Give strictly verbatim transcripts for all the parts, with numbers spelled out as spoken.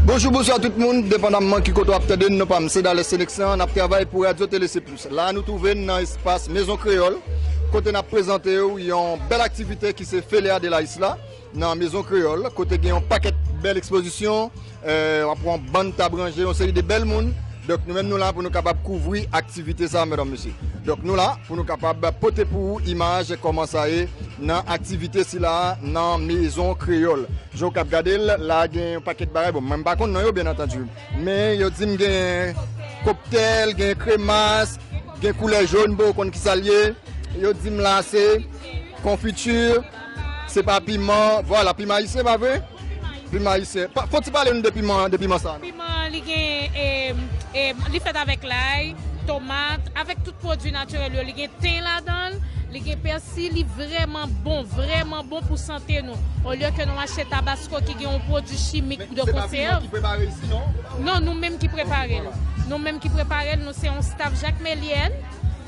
Bonjou, bonswa tout moun, depandamman ki kote w ap tande n, non pa m se Dales Seneksan, n ap travay pou Radyo Tele Se Plis. La nou twouve n nan espas Mezon Kreyòl, kote n ap prezante w yon bèl aktivite ki se Feria de la Isla nan Mezon Kreyòl, kote gen yon pakèt bèl ekspozisyon, eh, w ap wè yon bann tab ranje, yon seri de bèl moun. Donk nou menm nou la pou nou kapab kouvri aktivite sa, medam, mesye. Donk nou la pou nou kapab pote pou ou imaj kòman sa ye nan aktivite sila nan Mezon Kreyòl. Jan w k ap gade l, la gen yon pakèt bagay. Bon, mwen m pa konn non yo, byen antandi. Men yo di m gen koktèl, gen kremas, gen koulè jòn, m poko konn kisa l ye. Yo di m la se konfiti, se pa piman. Vwala, piman ayisyen, pa vre? Piman ayisyen. Pa, fò w ti pale nou de piman, de piman sa, non? Piman, li gen, e, e, li fèt avèk lay, tomat, avèk tout pwodui natirèl yo. Li gen ten ladan l, li gen pèsi, li vrèman bon, vrèman bon pou sante nou. Olye ke nou achte tabasko ki gen yon pwodui chimik de konsèv. Men se pa piman ki prepare isi, non? Non, nou menm ki prepare l. Nou menm ki prepare l, nou se yon staff Jakmèlyèn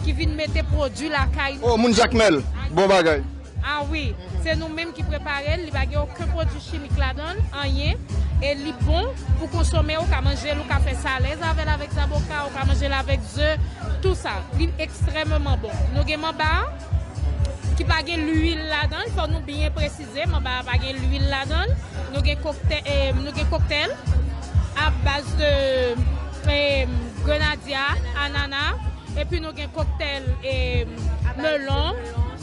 ki vin mete pwodui lakay nou. Oh, moun Jakmèl, bon bagay. Ah wi, se nou menm ki prepare l, li pa gen okenn pwodui chimik ladan l, anyen. E li bon pou konsome, ou ka manje l, ou ka fè salèz avè l avèk zaboka, ou ka manje l avèk ze, tou sa. Li ekstrèmeman bon. Nou gen manba ki pa gen lwil ladan l, fò nou byen presize, manba a pa gen lwil ladan l. Nou gen koktè-, eh, nou gen koktèl a baz de, eh, grenadya, anana, epi nou gen koktèl, eh, melon,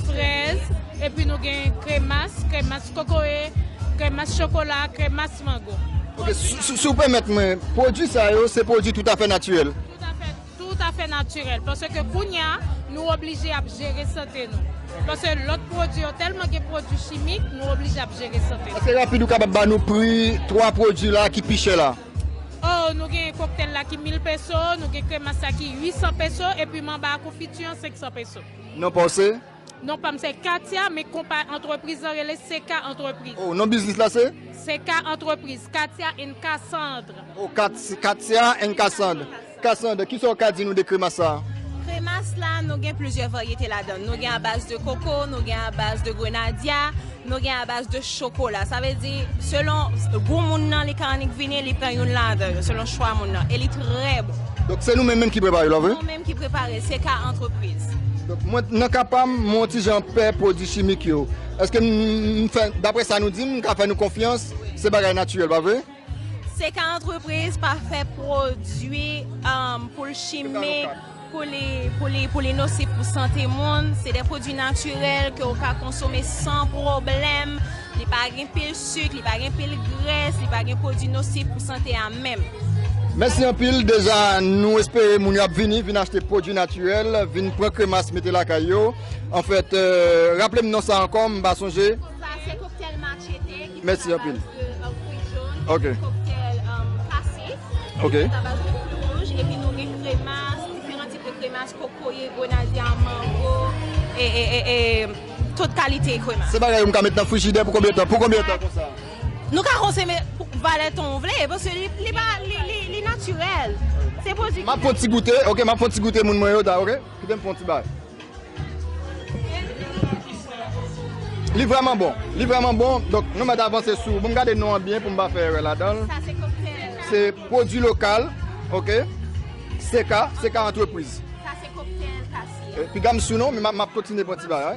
frèz, epi nou gen kremas, kremas kokoye, kremas chokola, kremas mango. Ok, si, si, si w pèmèt mwen, pwodui sa yo, se pwodui toutafè natirèl. Toutafè, toutafè natirèl. Paske kounye a, nou oblije ap jere sante nou. Paske lòt pwodui yo tèlman gen pwodui chimik, nou oblije ap jere sante nou. Ase rapid, ou kapab ba nou pri twa pwodui la ki pi chè la? Oh, nou gen koktèl la ki mil peso, nou gen kremas la ki uit san peso, epi manba a konfiti an senk san peso. Non pa w se? Non pa m se Katia, men konpa-, antrepriz lan rele Seka Antrepriz. Oh, non biznis la se? Seka Antrepriz, Katia and Cassandre. Oh, Kat-, Katia and Cassandre. Cassandre, kisa w ka di nou de kremas sa? Kremas la, nou gen plizyè varyete ladan l. Nou gen a baz de koko, nou gen a baz de grenadya, nou gen a baz de chokola. Sa vle di, selon gou moun nan, li ka annik vini, li pran youn ladan yo, selon chwa moun nan. E li trè bon. Donk, se nou menm menm ki prepare l, vre? Nou menm ki prepare, Seka Antrepriz. Donk, mwen, nan ka pa m, mwen yon ti jan pè pwodui chimik yo. Èske m, m fè, daprè sa nou di m, m ka fè nou konfyans, se bagay natirèl, pa vre? Seka Antrepriz pa fè pwodui, um, pou l chimik, pou li, pou li, pou li nosif pou sante moun. Se de pwodui natirèl ke w ka konsome san pwoblèm. Li pa gen pil sik, li pa gen pil grès, li pa gen pwodui nosif pou sante a menm. Mèsi anpil. Deja, nou espere moun yo ap vini, vin achte pwodui natirèl, vin pran kremas, mete lakay yo. Anfèt, euh, raple m non sa ankò, m pa sonje. Sa se koktèl machete ki fèt a baz de, euh, fwi jòn, koktèl, euh, kasis, ki fèt a baz de fwi wouj, epi nou gen kremas, diferan tip de kremas, kokoye, grenadya, mango, e, e, e, e, tout kalite kremas. Se bagay yo m ka met nan frijidè pou konbyen tan? Pou konbyen tan konsa? Nou ka konsome pou valè tan w vle, paske li, li pa, li, li, li natirèl. Se pwodui ki natirèl. M ap fè yon ti goute, ok, m ap fè yon ti goute moun mwen yo, ta, ok? Kite m fè yon ti bagay. Li vrèman bon. Li vrèman bon. Donk, nou mèt avanse sou. Bon, m gade non an byen pou m pa fè erè ladan l. Sa se koktèl. Se pwodui lokal, ok? Seka, Seka Antrepriz. Sa se koktèl kasiya. Eh, piga m sou non, men m ap, m ap kontinye pran ti bagay.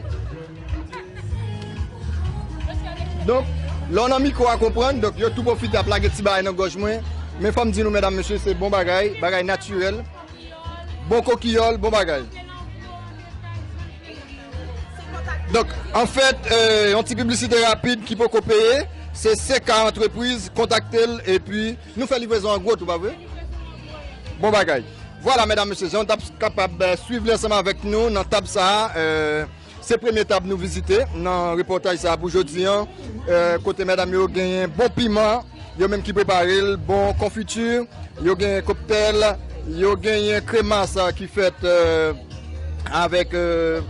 Donk, lè w nan mikwo a konprann, donk yo tou pwofite ap lage ti bagay nan gòj mwen. Men fò m di nou, medam, mesye, se bon bagay, bagay natirèl. Bon kokiyòl, bon bagay. Donk, anfèt, euh, yon ti piblisite rapid ki poko peye, se Seka Antrepriz, kontakte l, epi nou fè livrezon an gwo tou, pa vre? Bon bagay. Vwala, medam, mesye, jan w t ap kapab, euh, swiv li ansanm avèk nou nan tab sa a, euh, se premye tab nou vizite nan repòtaj sa a pou jodi a, euh, kote medam yo genyen bon piman, yo menm ki prepare l, bon konfiti, yo genyen koktèl, yo genyen kremas, euh, ki fèt, euh, avèk, euh,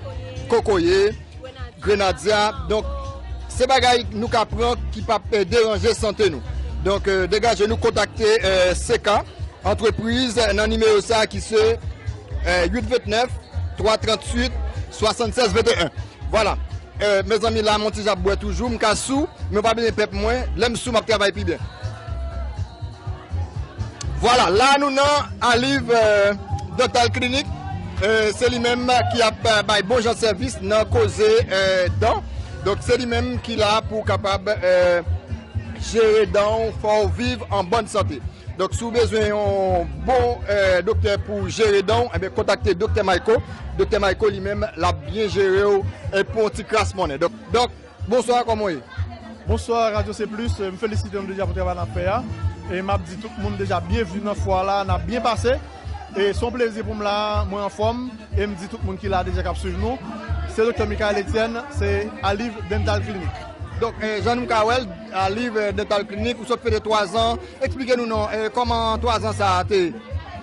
kokoye, grenadya. Donk, se bagay nou ka pran ki p ap, euh, deranje sante nou. Donk, euh, degaje nou kontakte, euh, Seka Antrepriz nan nimewo sa a ki se, euh, uit vennèf, twa tranntuit, swasannsèz venteyen. Vwala. Euh, mezanmi, la, m yon ti jan ap bwè toujou, m ka sou, men w pa bliye pèp mwen, lè m sou, m ap travay pi byen. Vwala, la nou nan Aliv, euh, Dental Clinic. Euh, se li menm ki ap, euh, bay bon jan sèvis nan koze, euh, dan. Donk, se li menm ki la pou kapab, euh, jere dan w, fè w viv an bòn sante. Donk, si w bezwen yon bon, euh, doktè pou jere dan w, ebyen, kontakte Doktè Mayko. Doktè Mayko, li menm, l ap byen jere w, e pou yon ti kras monnen. Donk, dòk, bonswa, kòman w ye? Bonswa, Radio C Plus. M felisite nou deja pou travay n ap fè a. E m ap di tout moun deja byenvni nan fwa la, n ap byen pase. E se yon plezi pou m la, mwen anfòm. E m di tout moun ki la deja k ap swiv nou, se Doktè Michael Etienne, se Aliv Dental Clinic. Donk, eh, jan nou ka wè l, Aliv, eh, Dental Clinic, ou sot fete twa zan. Eksplike nou non, eh, kòman twa zan sa a te ye?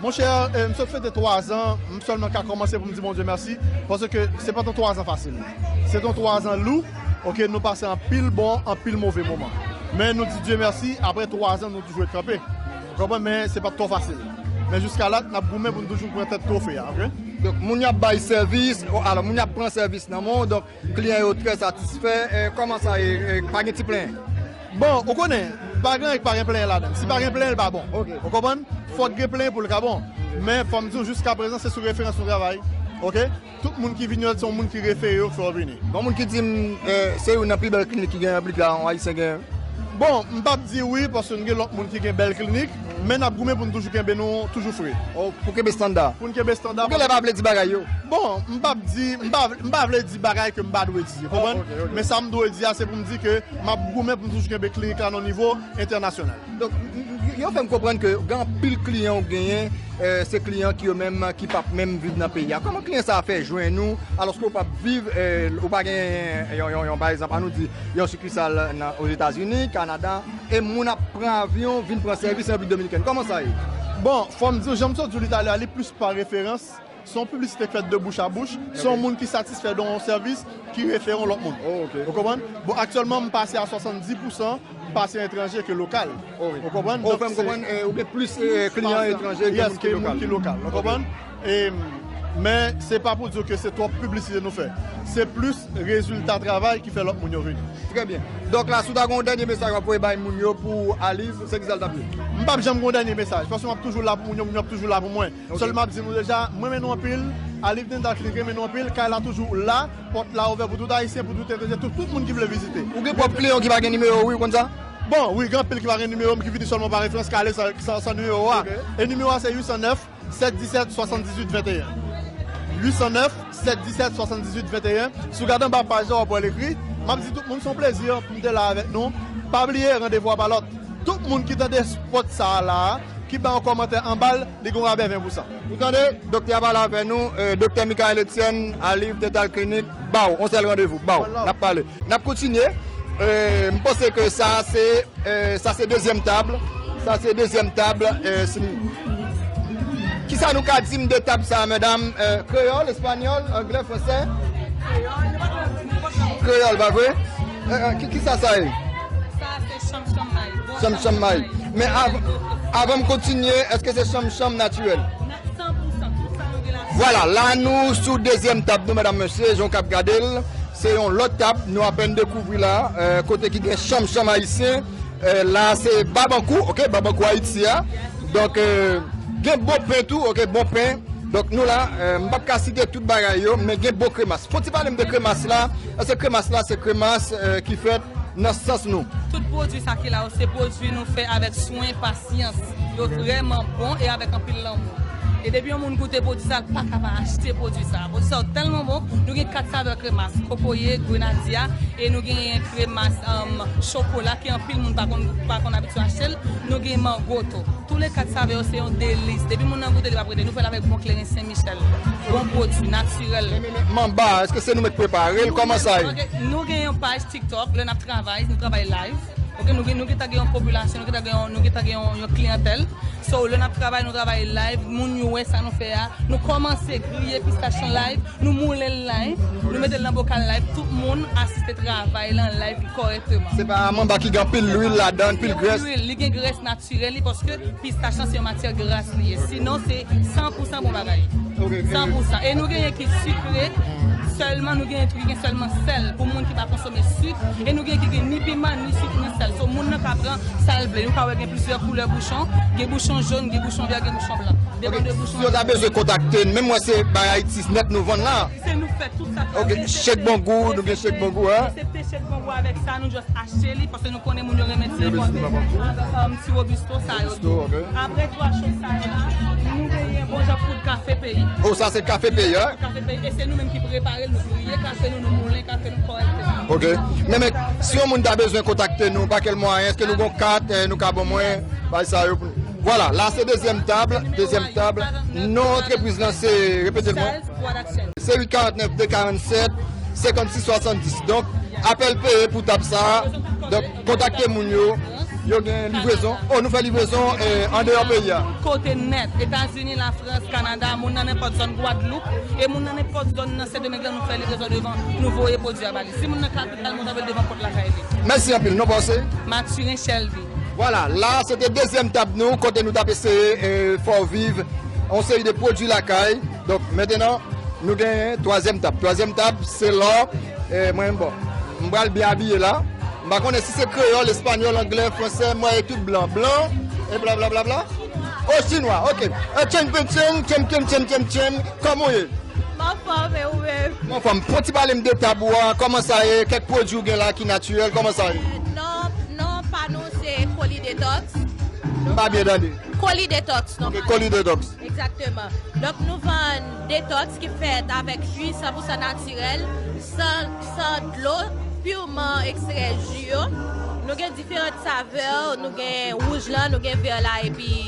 Monchè, eh, m sot fete twa zan, m sèlman ka kòmanse pou m di Bondye mèsi, paske se pa t yon twa zan fasil. Se t yon twa zan lou, oke, nou pase anpil bon, anpil move moman. Men nou di Dye mèsi, apre twa zan, nou toujou ret kanpe. Ou konprann? Men se pa t twò fasil. Men jiska la, n ap goumen pou n toujou pran tèt twofe a, oke? Donk, moun y ap bay sèvis, o, alò, moun y ap pran sèvis nan men w, donk, kliyan yo trè satisfè. Eh, kòman sa ye? Eh, pa gen ti plenyen? Bon, ou konnen, pa gen anyen ki pa gen plenyen ladan l. Si pa gen plenyen, l pa bon. Oke. Ou konprann? Fòk gen plenyen pou l ka bon. Men, fò m di w, jiska prezan, se sou referans nou travay. Oke? Tout moun ki vini yo, se yon moun ki refere yo, fè yo vini. Gon moun ki di m, eh, se youn nan pi bèl klinik ki genyen an Ayiti la, yon Ayisyen genyen. Bon, m p ap di wi, paske n gen lòt moun ki gen bèl klinik, men n ap goumen pou n toujou kenbe nou toujou fre. Oh, pou kenbe estanda. Pou n kenbe estanda. Ou genlè pa vle di bagay yo. Bon, m p ap di, m pa, m pa vle di bagay ke m pa dwe di, ou konprann? Oh, ok, ok. Men sa m dwe di a, se pou m di ke m ap goumen pou m toujou kenbe klinik la nan nivo entènasyonal. Donk, m, m, yo fè m konprann ke gen anpil kliyan ou genyen, eh, se kliyan ki yo menm ki p ap menm viv nan peyi a. Kòman kliyan sa a fè jwenn ou, alòske ou p ap viv, eh, ou pa gen yon, yon, yon, pa egzanp, an nou di, yon sikisal nan, Ozetazini, Kanada, e moun ap pran avyon, vin pran sèvis an Repiblik Dominikèn? Kòman sa ye? Bon, fò m di w, jan m sot di w li talè a, li plis pa referans. Se yon piblisite k fèt de bouch a bouch. Se yon moun ki satisfè de yon sèvis, ki refere yon lòt moun. Oh, ok. Ou konprann? Bon, aktyèlman, m pase a swasanndis pousan pasyan etranje ke lokal. Oh, wi. Ou konprann? Oh, donk, fè m konprann, eh, ou gen plis, eh, kliyan etranje ke moun ki lokal. Yes, ke moun ki lokal. Ou konprann? E, men, se pa pou di w ke se twòp piblisite nou fè. Se plis rezilta travay ki fè lòt moun yo vini. Trè byen. Donk la, si w ta gen yon dènye mesaj w ap voye bay moun yo pou Aliv, se kisa l t ap ye? M p ap janm gen yon dènye mesaj, paske m ap toujou la pou moun yo, moun yo ap toujou la pou mwen. Ok. Sèl m ap di nou deja, m renmen nou anpil, Aliv Dental Clinic renmen nou anpil, kay la toujou la, pòt la ouvè pou tout Ayisyen, pou tout etranje, tout, tout moun ki vle vizite. Ou gen pwòp kliyan ki pa gen nimewo w, wi, ou konn sa? Bon, wi, gen anpil ki pa gen nimewo m, ki vini sèlman pa referans, k ale san, san, san nimewo a. Ok. E nimewo a se uit san nèf, sèt disèt, swasanndizuit venteyen. Uit san nèf, sèt disèt, swasanndizuit venteyen. Si w gade anba paj la, w ap wè l ekri. M ap di tout moun, se yon plezi pou m te la avèk nou. Pa bliye, randevou a pa lòt. Tout moun ki tande spot sa a la, ki bay yon kòmantè anba l, li gen yon rabè ven pousan. Ou tande, doktè a pale avè nou, eh, Doktè Michael Etienne, Aliv Dental Clinic, ba w, yon sèl randevou, ba w, n ap pale. N ap kontinye. Eh, m panse ke sa se, eh, sa se dezyèm tab. Sa se dezyèm tab. Eh, si m, kisa nou ka di m de tab sa, medam? Eh, kreyòl, espanyòl, anglè, fransè? Kreyòl, pa vre? Eh, eh, ki, kisa sa ye? Sa se chanm chanm may. Bon chanm chanm may. Men av-, avan m kontinye, èske se chanm chanm natirèl? San pou san, tout sa nou gen la. Vwala, la nou sou dezyèm tab nou, medam, mesye, jan w k ap gade l. Se yon lòt tab, nou apèn dekouvri la, eh, kote ki gen chanm chanm ayisyen. Eh, la se Babankou, oke, Babankou Ayiti a. Donk, eh, gen bon pen tou, oke, bon pen. Donk, nou la, eh, m p ap ka site tout bagay yo, men gen bon kremas. Fò w ti pale m de kremas la, paske kremas la, se kremas, eh, ki fèt nan sans nou. Tout pwodui sa ki la yo, se pwodui nou fè avèk swen, pasyans. Yo vrèman bon e avèk anpil lanmou. E depi yon moun goute pwodui sa, l pa ka pa achte pwodui sa. Pwodui sa yo tèlman bon, nou gen kat savè kremas, kokoye, grenadya, e nou genyen kremas, um, chokola ke anpil moun pa konn, pa konn abitye achte l. Nou gen mango tou. Tou le kat savè yo se yon delis. Depi moun nan goute, li p ap rete. Nou fè l avèk bon kleren Sen Michèl. Bon pwodui, natirèl. Men, men, men, manba, èske se nou menm k prepare l? Kòman sa ye? Ok, nou gen yon paj TikTok, lè n ap travay, nou travay live. Ok, nou gen, nou gentan gen yon popilasyon, nou gentan gen yon, nou gentan gen yon, yon kliyantèl. So, lè n ap travay, nou travay live, moun yo wè sa nou fè a. Nou kòmanse griye pistach lan live, nou moule l live, nou mete l nan bokal live, tout moun asiste travay lan live kòrèkteman. Se pa manba ki gen anpil lwil ladan, anpil grès? Lwil, li gen grès natirèl li, paske pistach lan se yon matyè gras li ye. Sinon, se san pou san bon bagay. Ok, ok. San pou san. E nou genyen ki sikre sèlman, nou genyen tou ki gen sèlman sèl pou moun ki pa konsome sik. E nou genyen ki gen ni piman, ni sik, ni sèl. So, moun nan ka pran sa l vle. Nou ka wè gen plizyè koulè bouchon. Gen bouchon jòn, gen bouchon vè, gen bouchon blan. Depann de bouchon. Si yo ta bezwen kontakte n, menm mwen se bay Ayiti nèt nou vann la. Se nou fè tout sa. Ok, chèk Bongou, nou gen chèk Bongou, hein? Eksepte chèk Bongou, avèk sa, nou just achte li, paske nou konnen moun yo renmen ti Robusto, sa yo tou. Apre twa chòk sa yo la, nou genyen bon jan poud kafe peyi. Oh, sa se kafe peyi, hein? Kafe peyi, e se nou menm ki prepare l, nou griye kafe nou, nou moulen kafe nou kòrèkteman. Ok. Men, men, si yon moun ta bezwen kontakte nou, pa kèl mwayen, èske nou gon kat, eh, nou ka ban mwen, bay sa yo pou nou. Vwala, la se dezyèm tab, dezyèm tab. Non antrepriz lan se, repete l mwen. Sales Production. Se uit karant nèf de karant sèt senkannsis swasanndis. Donk, apèl peye pou tab sa a. Donk, kontakte moun yo. Yo gen livrezon. Oh, nou fè livrezon, eh, andeyò peyi a. Tout kote nèt. Etazini, Lafrans, Kanada, moun nan nenpòt zòn Gwadloup. E moun nan nenpòt zòn nan Sendomeng lan, nou fè livrezon devan, nou voye pwodui a ba li. Si moun nan kapital, nou voye l devan pòt lakay li. Mèsi anpil. Non pa w se? Mathurin Shelby. Vwala, la se te dezyèm tab nou, kote nou t ap eseye, eh, fè w viv yon seri de pwodui lakay. Donk, mentenan, nou genyen twazyèm tab. Twazyèm tab, se lò, eh, mwen, bon, m pral byen abiye la. M pa konnen si se kreyòl, espanyòl, anglè, fransè, mwen e tout blan. Blan, e bla bla bla bla. Oh, chinwa, ok. Eh, chen, chen, chen, chen, chen, chen, chen, chen. Kòman w ye? M anfòm, e ou menm? M anfòm. Fò w ti pale m de tab ou a, kòman sa ye, kèk pwodui w gen la ki natirèl, kòman sa ye? Non, non pa nou se Koli Detox. M pa byen tande. Koli Detox, non. Ok, Koli Detox. Egzakteman. Donk, nou vann detòks ki fèt avèk ji san pou san natirèl, san, san dlo, piman ekstrè ji yo. Nou gen diferan savè, nou gen wouj lan, nou gen vè la, epi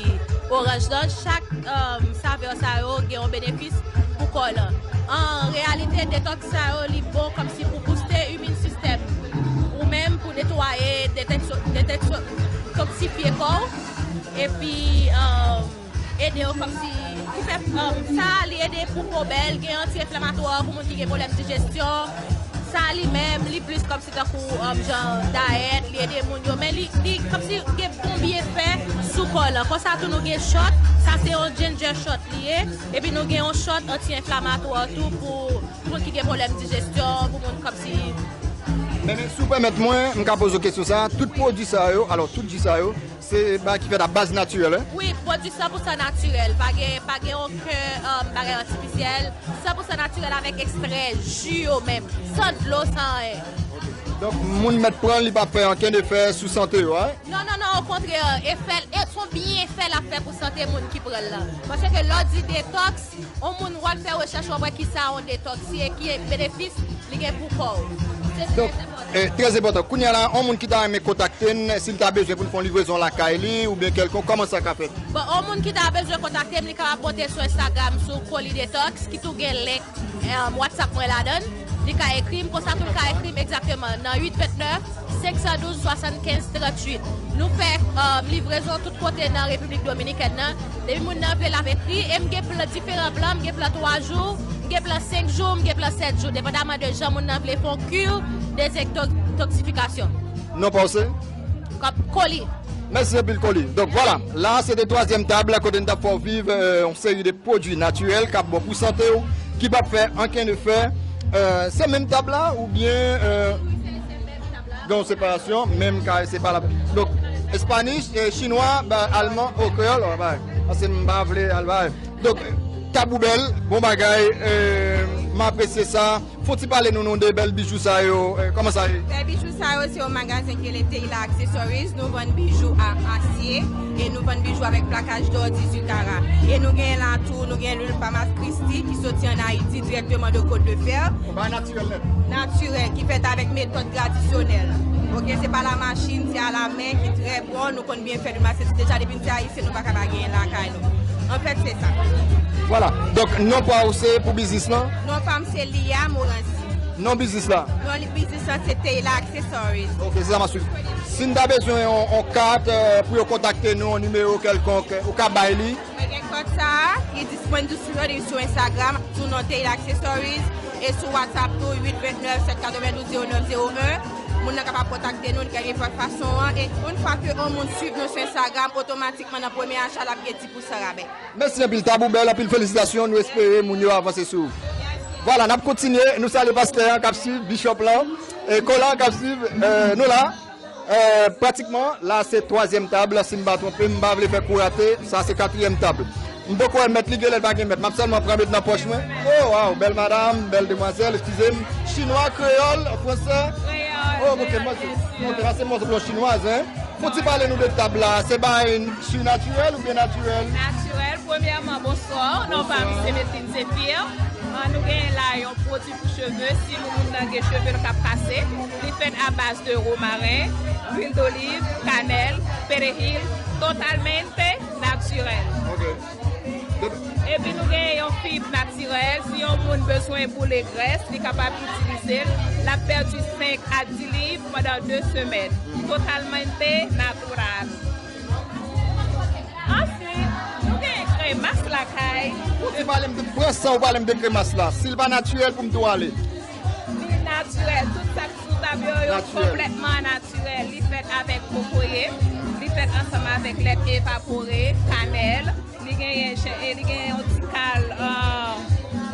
oranj lan. Chak, um, savè sa yo gen yon benefis pou kò lan. An reyalite, detòks sa yo, li bon kòmsi pou booste imin sistèm ou menm, pou netwaye, detèkso-, detèkso-, detoksifye kò w. Epi, um, ede yo kòmsi, ki fè, um, sa, li ede pou po bèl, gen anti-enflamatwa pou moun ki gen pwoblèm dijesyon. Sa li menm, li plis kòmsi tankou, um, jan dayèt, li ede moun yo, men li, li kòmsi gen bon byenfè sou kò lan. Konsa tou nou gen shot, sa se yon ginger shot li ye, epi nou gen yon shot anti-enflamatwa tou pou, pou moun ki gen pwoblèm dijesyon, pou moun kòmsi. Men, men, si w pèmèt mwen, m ka poze w kesyon sa, tout pwodui sa yo, alò, tout ji sa yo, se bagay ki fèt a baz natirèl, wi? Wi, pwodui san pou san natirèl. Pa gen, pa gen okenn, um, bagay atifisyèl. San pou san natirèl avèk ekstrè ji yo menm. San dlo, san anyen. Donk, moun mèt pran l, li p ap fè ankenn efè sou sante yo, wi? Non, non, non, okontrè, efè, e, se yon byenfè l ap fè pou sante moun ki pran l lan. Paske lè w di detòks, yon moun w al fè rechèch, w ap wè kisa yon detòks ye, ki benefis li gen pou kò w. Se trè enpòtan. Donk, eh, trè enpòtan. Kounye a la, yon moun ki ta renmen kontakte n, si l ta bezwen pou n fè yon livrezon lakay li, oubyen kèlkonk, kòman sa ka fèt? Bon, yon moun ki ta bezwen kontakte m, li kapab monte sou Instagram sou Koli Detox, ki tou gen link, eh, WhatsApp mwen ladan l. Li ka ekri m, konsa tou l ka ekri m egzakteman nan uit vennèf, senk san douz, swasannkenz, tranntuit. Nou fè, eh, livrezon tout kote nan Repiblik Dominikèn nan. Depi moun nan vle, l ap ekri, e m gen plan, diferan plan, m gen plan twa jou, m gen plan senk jou, m gen plan sèt jou, depandaman de jan moun nan vle fè yon ki detoksifikasyon. Non pa w se? Kòm Koli. Mèsi anpil, Koli. Donk, vwala, la se te twazyèm tab la kote n t ap fè w viv, eh, yon seri de pwodui natirèl k ap bon pou sante w, ki p ap fè ankenn efè. Eh, se menm tab la oubyen, eh, Gen yon separasyon, menm kay separab. Donk, espanish, eh, chinwa, ba, alman, o, kreyòl, o, ba, paske m pa vle al ba. Donk, tab ou bèl, bon bagay, eh, m apresye sa. Fò w ti pale nou, nou de bèl bijou sa yo, eh, kòman sa ye? Bèl bijou sa yo, se yon magazen ki rele Teila Accessories. Nou vann bijou a asye e nou vann bijou avèk plakaj dò dizuit karat. E nou gen la tou, nou gen lwil Bahamas Christie ki soti ann Ayiti dirèkteman de Côte de Fer. Yon bagay natirèl nèt. Natirèl, ki fèt avèk metòd tradisyonèl. Oke, se pa la machin, se a la men ki trè bon. Nou konn byen fè lwil Bahamas Christie deja depi n se ayisyen, nou pa ka pa genyen lakay nou. Anfèt, se sa. Vwala. Donk, non pa w se pou biznis lan? Non pa m se Lia Morancy. Non biznis la? Non, li, biznis la se Teila Accessories. Oke, se sa m ap swiv. Si n ta bezwen yon, yon kat, eh, pou yo kontakte nou, yon nimewo kèlkonk, eh, ou ka bay li? Mwen gen kòd sa a, ki disponib sou, sou Instagram, sou non Teila Accessories, e sou WhatsApp tou, uit vennèf, sèt katrevendouz, zewo nèf zewo en. Moun nan kapab kontakte nou, li ka gen pa fason an. E yon fwa ke yon moun swiv nou sou Instagram, otomatikman nan premye acha, l ap gen dis pou san rabè. Mèsi anpil, tab ou bèl, anpil felisitasyon, nou espere moun yo avanse sou ou. Vwala, n ap kontinye, nou salye pastè an k ap swiv, bishop lan, e kolan k ap swiv, e, nou la. E, pratikman, la se twazyèm tab, si m pa twonpe m, m pa vle fè kou rate, sa se katriyèm tab. M poko wè mèt li, genlè l pa gen mèt, m ap sèlman pran met nan pòch mwen. Oh, waw, bèl madanm, bèl demwazèl, eskize m. Chinwa, kreyòl, fransè? Kreyòl. Oh, ok, mwen se, ok, la se mwen se yon chinwaz, hein. Fò ti pale nou de tab la. Se bagay chi natirèl oubyen natirèl? Natirèl. Premyèman, bonswa. Non pa m se Medline Zephyr. Ah, nou genyen la yon pwodui pou cheve. Si moun nan gen cheve l k ap kase, li fèt a baz de womaren, lwil doliv, kanèl, perehil, totalmente natirèl. Ok. Epi nou genyen yon fib natirèl. Si yon moun bezwen boule grès, li kapab itilize l. L ap pèdi senk a dis liv pandan de semèn. Totalmente natural. Answit, nou genyen kremas lakay. Ou te pale m de, pran san ou pale m de kremas la. Si l pa natirèl, pou m tou ale. Li natirèl. Tout sa k sou tab yo, yo konplètman natirèl. Li fèt avèk kokoye, li fèt ansanm avèk lèt evapore, kanèl, li genyen, e li genyen yon ti kal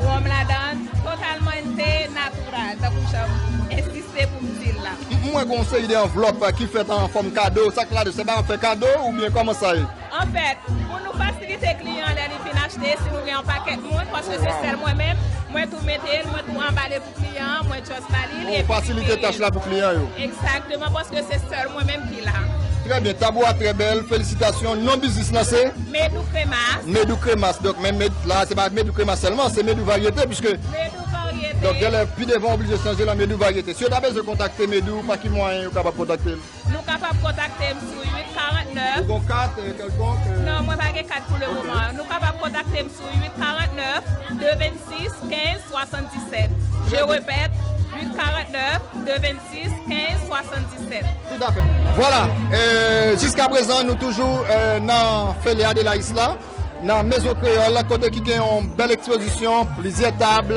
wonm ladan, totalmente natural, tankou jan m ensiste pou m di l la. M wè gen yon seri de anvlòp ki fèt an fòm kado, sa k ladan, se bagay w ap fè kado oubyen kòman sa ye? Anfèt, pou nou fasilite kliyan an lè li vin achte, si nou gen yon pakèt moun, paske se sèl mwen menm, mwen tou mete l, mwen tou anbale pou kliyan an, mwen just ba li l. Ou fasilite tach la pou kliyan yo. Egzakteman, paske se sèl mwen menm ki la. Trè byen, tab ou a trè bèl, felisitasyon. Non biznis lan se? Medou Kremas. Medou Kremas, donk men med la, se pa Medou Kremas sèlman, se Medou Varyete, piske. Medou Varyete. Donk genlè pi devan w oblije chanje l an Medou Varyete. Si yo ta bezwen kontakte Medou, pa ki mwayen yo kapab kontakte l? Nou kapab kontakte m sou uit karant nèf. Ou gon kat kèlkonk? Non, mwen pa gen kat pou le moman. Nou kapab kontakte m sou uit karant nèf, de vennsis, kenz, swasanndisèt. Je répète, uit karant nèf, de vennsis, kenz, swasanndisèt. Toutafè. Vwala, jiskaprezan nou toujou nan Fele Adelais la. Nan Mezon Kreyòl, kote ki gen yon bèl ekspozisyon, plizyè tab,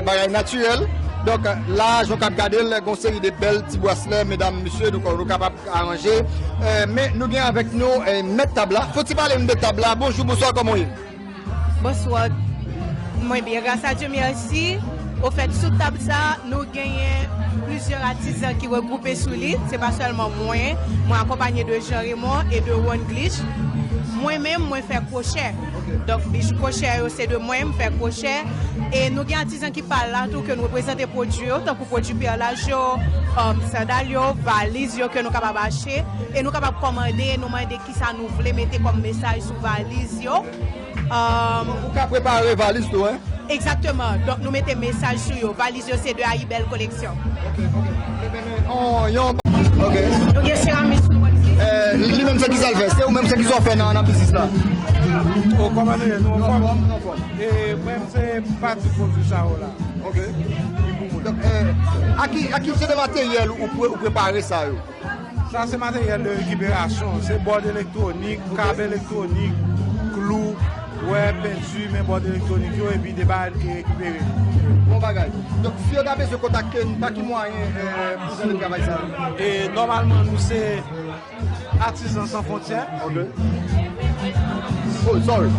bagay natirèl. Donk, la, jan w kab gade l, gen yon seri de bèl ti bwaslè, medam, mesye, donk, nou kapab aranje. Men, nou gen avèk nou mèt tab la. Fò ti pale m de tab la. Bonjou, bonswa, kòman w ye? Bonswa. Mwen byen, gras a Dye, mèsi. Ofèt, sou tab sa, nou genyen plizyè atizan ki regwoupe sou li. Se pa sèlman mwen, mwen akonpanye de Jean Raymond e de One Glitch. Mwen menm, mwen fè kwochè. Donk, bijou kwochè yo, se de mwen, m fè kwochè. E nou gen atizan ki pa la tou, ke n reprezante pwodui yo, tankou pwodui pèlaj yo, sandal yo, valiz yo ke nou kapab achte. E nou kapab kòmande, nou mande kisa nou vle mete kòm mesaj sou valiz yo. Ou ka prepare valiz tou, en? Egzakteman. Donk, nou mete mesaj sou yo. Valiz yo se de Ayibèl Koleksyon. Ok, ok. Ebyen, men, on, yon, ok. Nou gen seramis nou wè. Li menm se ki sa l fè? Se ou menm se ki sa w fè nan, nan biznis la? O, kòman nou ye? Nou anfòm? Nou anfòm, nou anfòm. E mwen, se pati pwodui sa yo la. Ok. Donk, a ki, a ki jan de materyèl ou pre-, ou prepare sa yo? Sa se materyèl de rekiperasyon, se bòd elektwonik, kab elektwonik, klou, wè, penti, men bòd elektwonik yo, epi de bagay ki rekipere. Bon bagay. Donk, si yo ta bezwen kontakte n, pa ki mwayen pou jwenn travay sa? E, nòmalman, nou se Atizan San Fwontyè. Ok. Oh, sorry.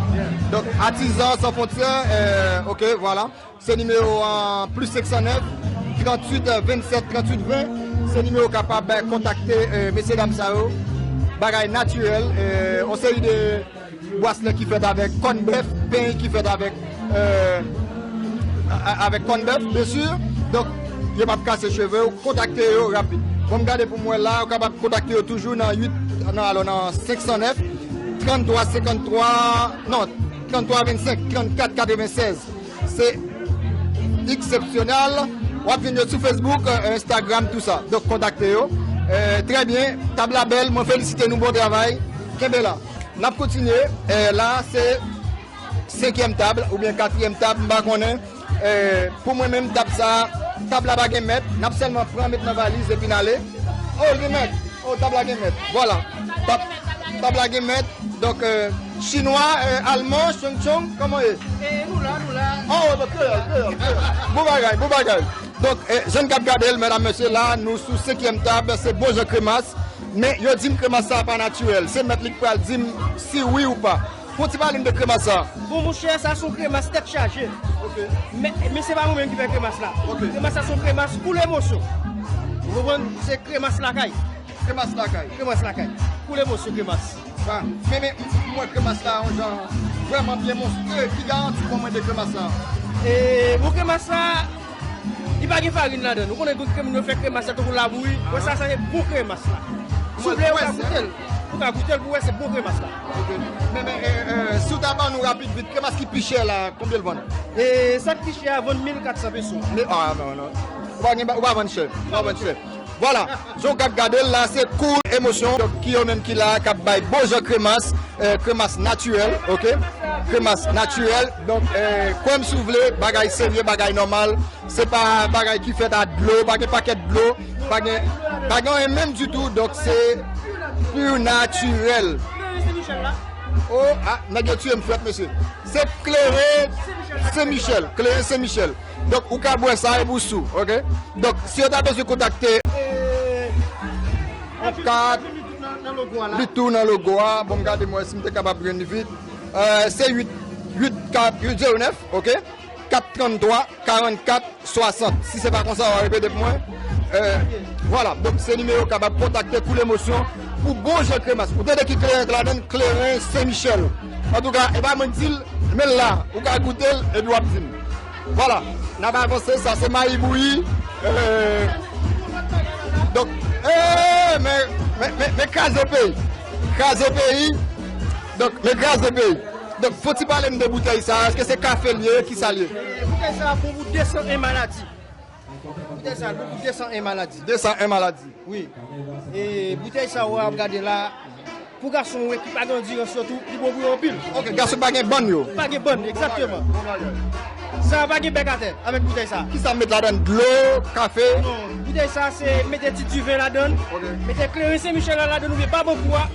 Donk, Atizan San Fwontyè, ok, vwala. Se nimewo an, plis senk san nèf, tranntuit vennsèt, tranntuit ven. Se nimewo w kapab kontakte mesye dam sa yo. Bagay natirèl, yon seri de bwaslè ki fèt avèk kòn bèf, peny ki fèt avèk, avèk kòn bèf, byen si. Donk, yo p ap kase cheve w, kontakte yo rapid. Bon, m gade pou m wè la, ou kapab kontakte yo toujou nan uit, nan, alò, nan senk san nèf, tranntwa senkanntwa, non, tranntwa vennsenk, trannkat katrevennsèz. Se eksepsyonèl. W ap jwenn yo sou Facebook, Instagram, tou sa. Donk, kontakte yo. Trè byen. Tab la bèl. Mwen felisite nou. Bon travay. Kenbe la. N ap kontinye. La, se senkyèm tab oubyen katriyèm tab, m pa konnen. Pou mwen menm, tab sa, tab la pa gen mèt. N ap sèlman pran, met nan valiz epi n ale. Oh, l gen mèt. Oh, tab la gen mèt. Vwala. Tab, tab la gen mèt. Donk, chinwa, alman, chong chong, kòman ye? E, nou la, nou la. Oh, kreyòl, kreyòl, kreyòl. Bon bagay, bon bagay. Donk, eh, jan n k ap gade l, medam, mesye, la, nou sou senkyèm tab, se bon jan kremas. Men, yo di m kremas sa a pa natirèl. Se mèt li k pral di m si wi ou pa. Fon ti pale m de kremas sa a. Bon, monchè, sa se yon kremas tèt chaje. Ok. Men, men se pa mwen menm ki fè kremas la. Ok. Kremas la se yon kremas Cool Emotion. Ou konprann? Se kremas lakay. Kremas lakay. Kremas lakay. Cool Emotion kremas. Ba, men, men, m wè kremas la yon jan vrèman byen monstye. Ki garanti pou mwen de kremas la? E, bon, kremas la, li pa gen farin ladan l. Ou konnen gen moun yo fè kremas la tankou labouyi. Wè sa, sa se bon kremas la. Si w vle, ou ka goute l. Ou ka goute l pou wè se bon kremas la. Ok. Men, men, e, e, si w ta ban nou rapid vit, kremas ki pi chè la, konbyen l vann? E, sa k pi chè a vann mil kat san peso. Men, ah, non, non. Ou pa gen, ou pa vann chè. Ou pa vann chè. Vwala, jan w k ap gade l la, se Cool Emotion, donk, ki yo menm ki la, k ap bay bon jan kremas, eh, kremas natirèl, ok? Kremas natirèl, donk, eh, kwè m si w vle, bagay serye, bagay nòmal, se pa bagay ki fèt a dlo, pa gen pakèt dlo, pa gen, pa gen anyen menm ditou, donk se pur natirèl. Oh, ah, nèg yo tiye m frèt, mesye. Se kleren Sen Michèl, kleren Sen Michèl. Donk, ou ka bwè sa epi w sou, ok? Donk, si yo ta bezwen kontakte, kat, li tou nan logo a, bon, m gade m wè si m te kapab jwenn li vit. Eh, se uit, uit kat, uit zewo nèf, ok? Kat tranntwa, karannkat, swasant. Si se pa konsa, w a repete pou mwen. Eh, vwala, donk se nimewo w kapab kontakte Cool Emotion pou bon jan kremas. Ou tande ki kleren k ladan l, kleren Sen Michèl. Antouka, e pa mwen k di l, men l la, ou ka goute l epi w ap di m. Vwala, n ap avanse, sa se mayi bouyi. Eh, donk, eh, men, men, men, men kraze peyi. Kraze peyi. Donk, men kraze peyi. Donk, fò ti pale m de boutèy sa, èske se kafe l ye, kisa l ye? Boutèy sa bon pou de san en maladi. Boutèy sa bon pou de san en maladi. De san en maladi. Wi. E boutèy sa w ap gade la, pou gason w ki pa gen andirans yo tou, li bon pou yo anpil. Ok, gason ki pa gen bann yo. Pa gen bann, egzakteman. Sa pa gen bèk atè avèk boutèy sa. Kisa m met ladan l? Dlo, kafe? Non, boutèy sa se mete ti diven ladan l, ok, mete kleren Sen Michèl la ladan l oubyen babankou a,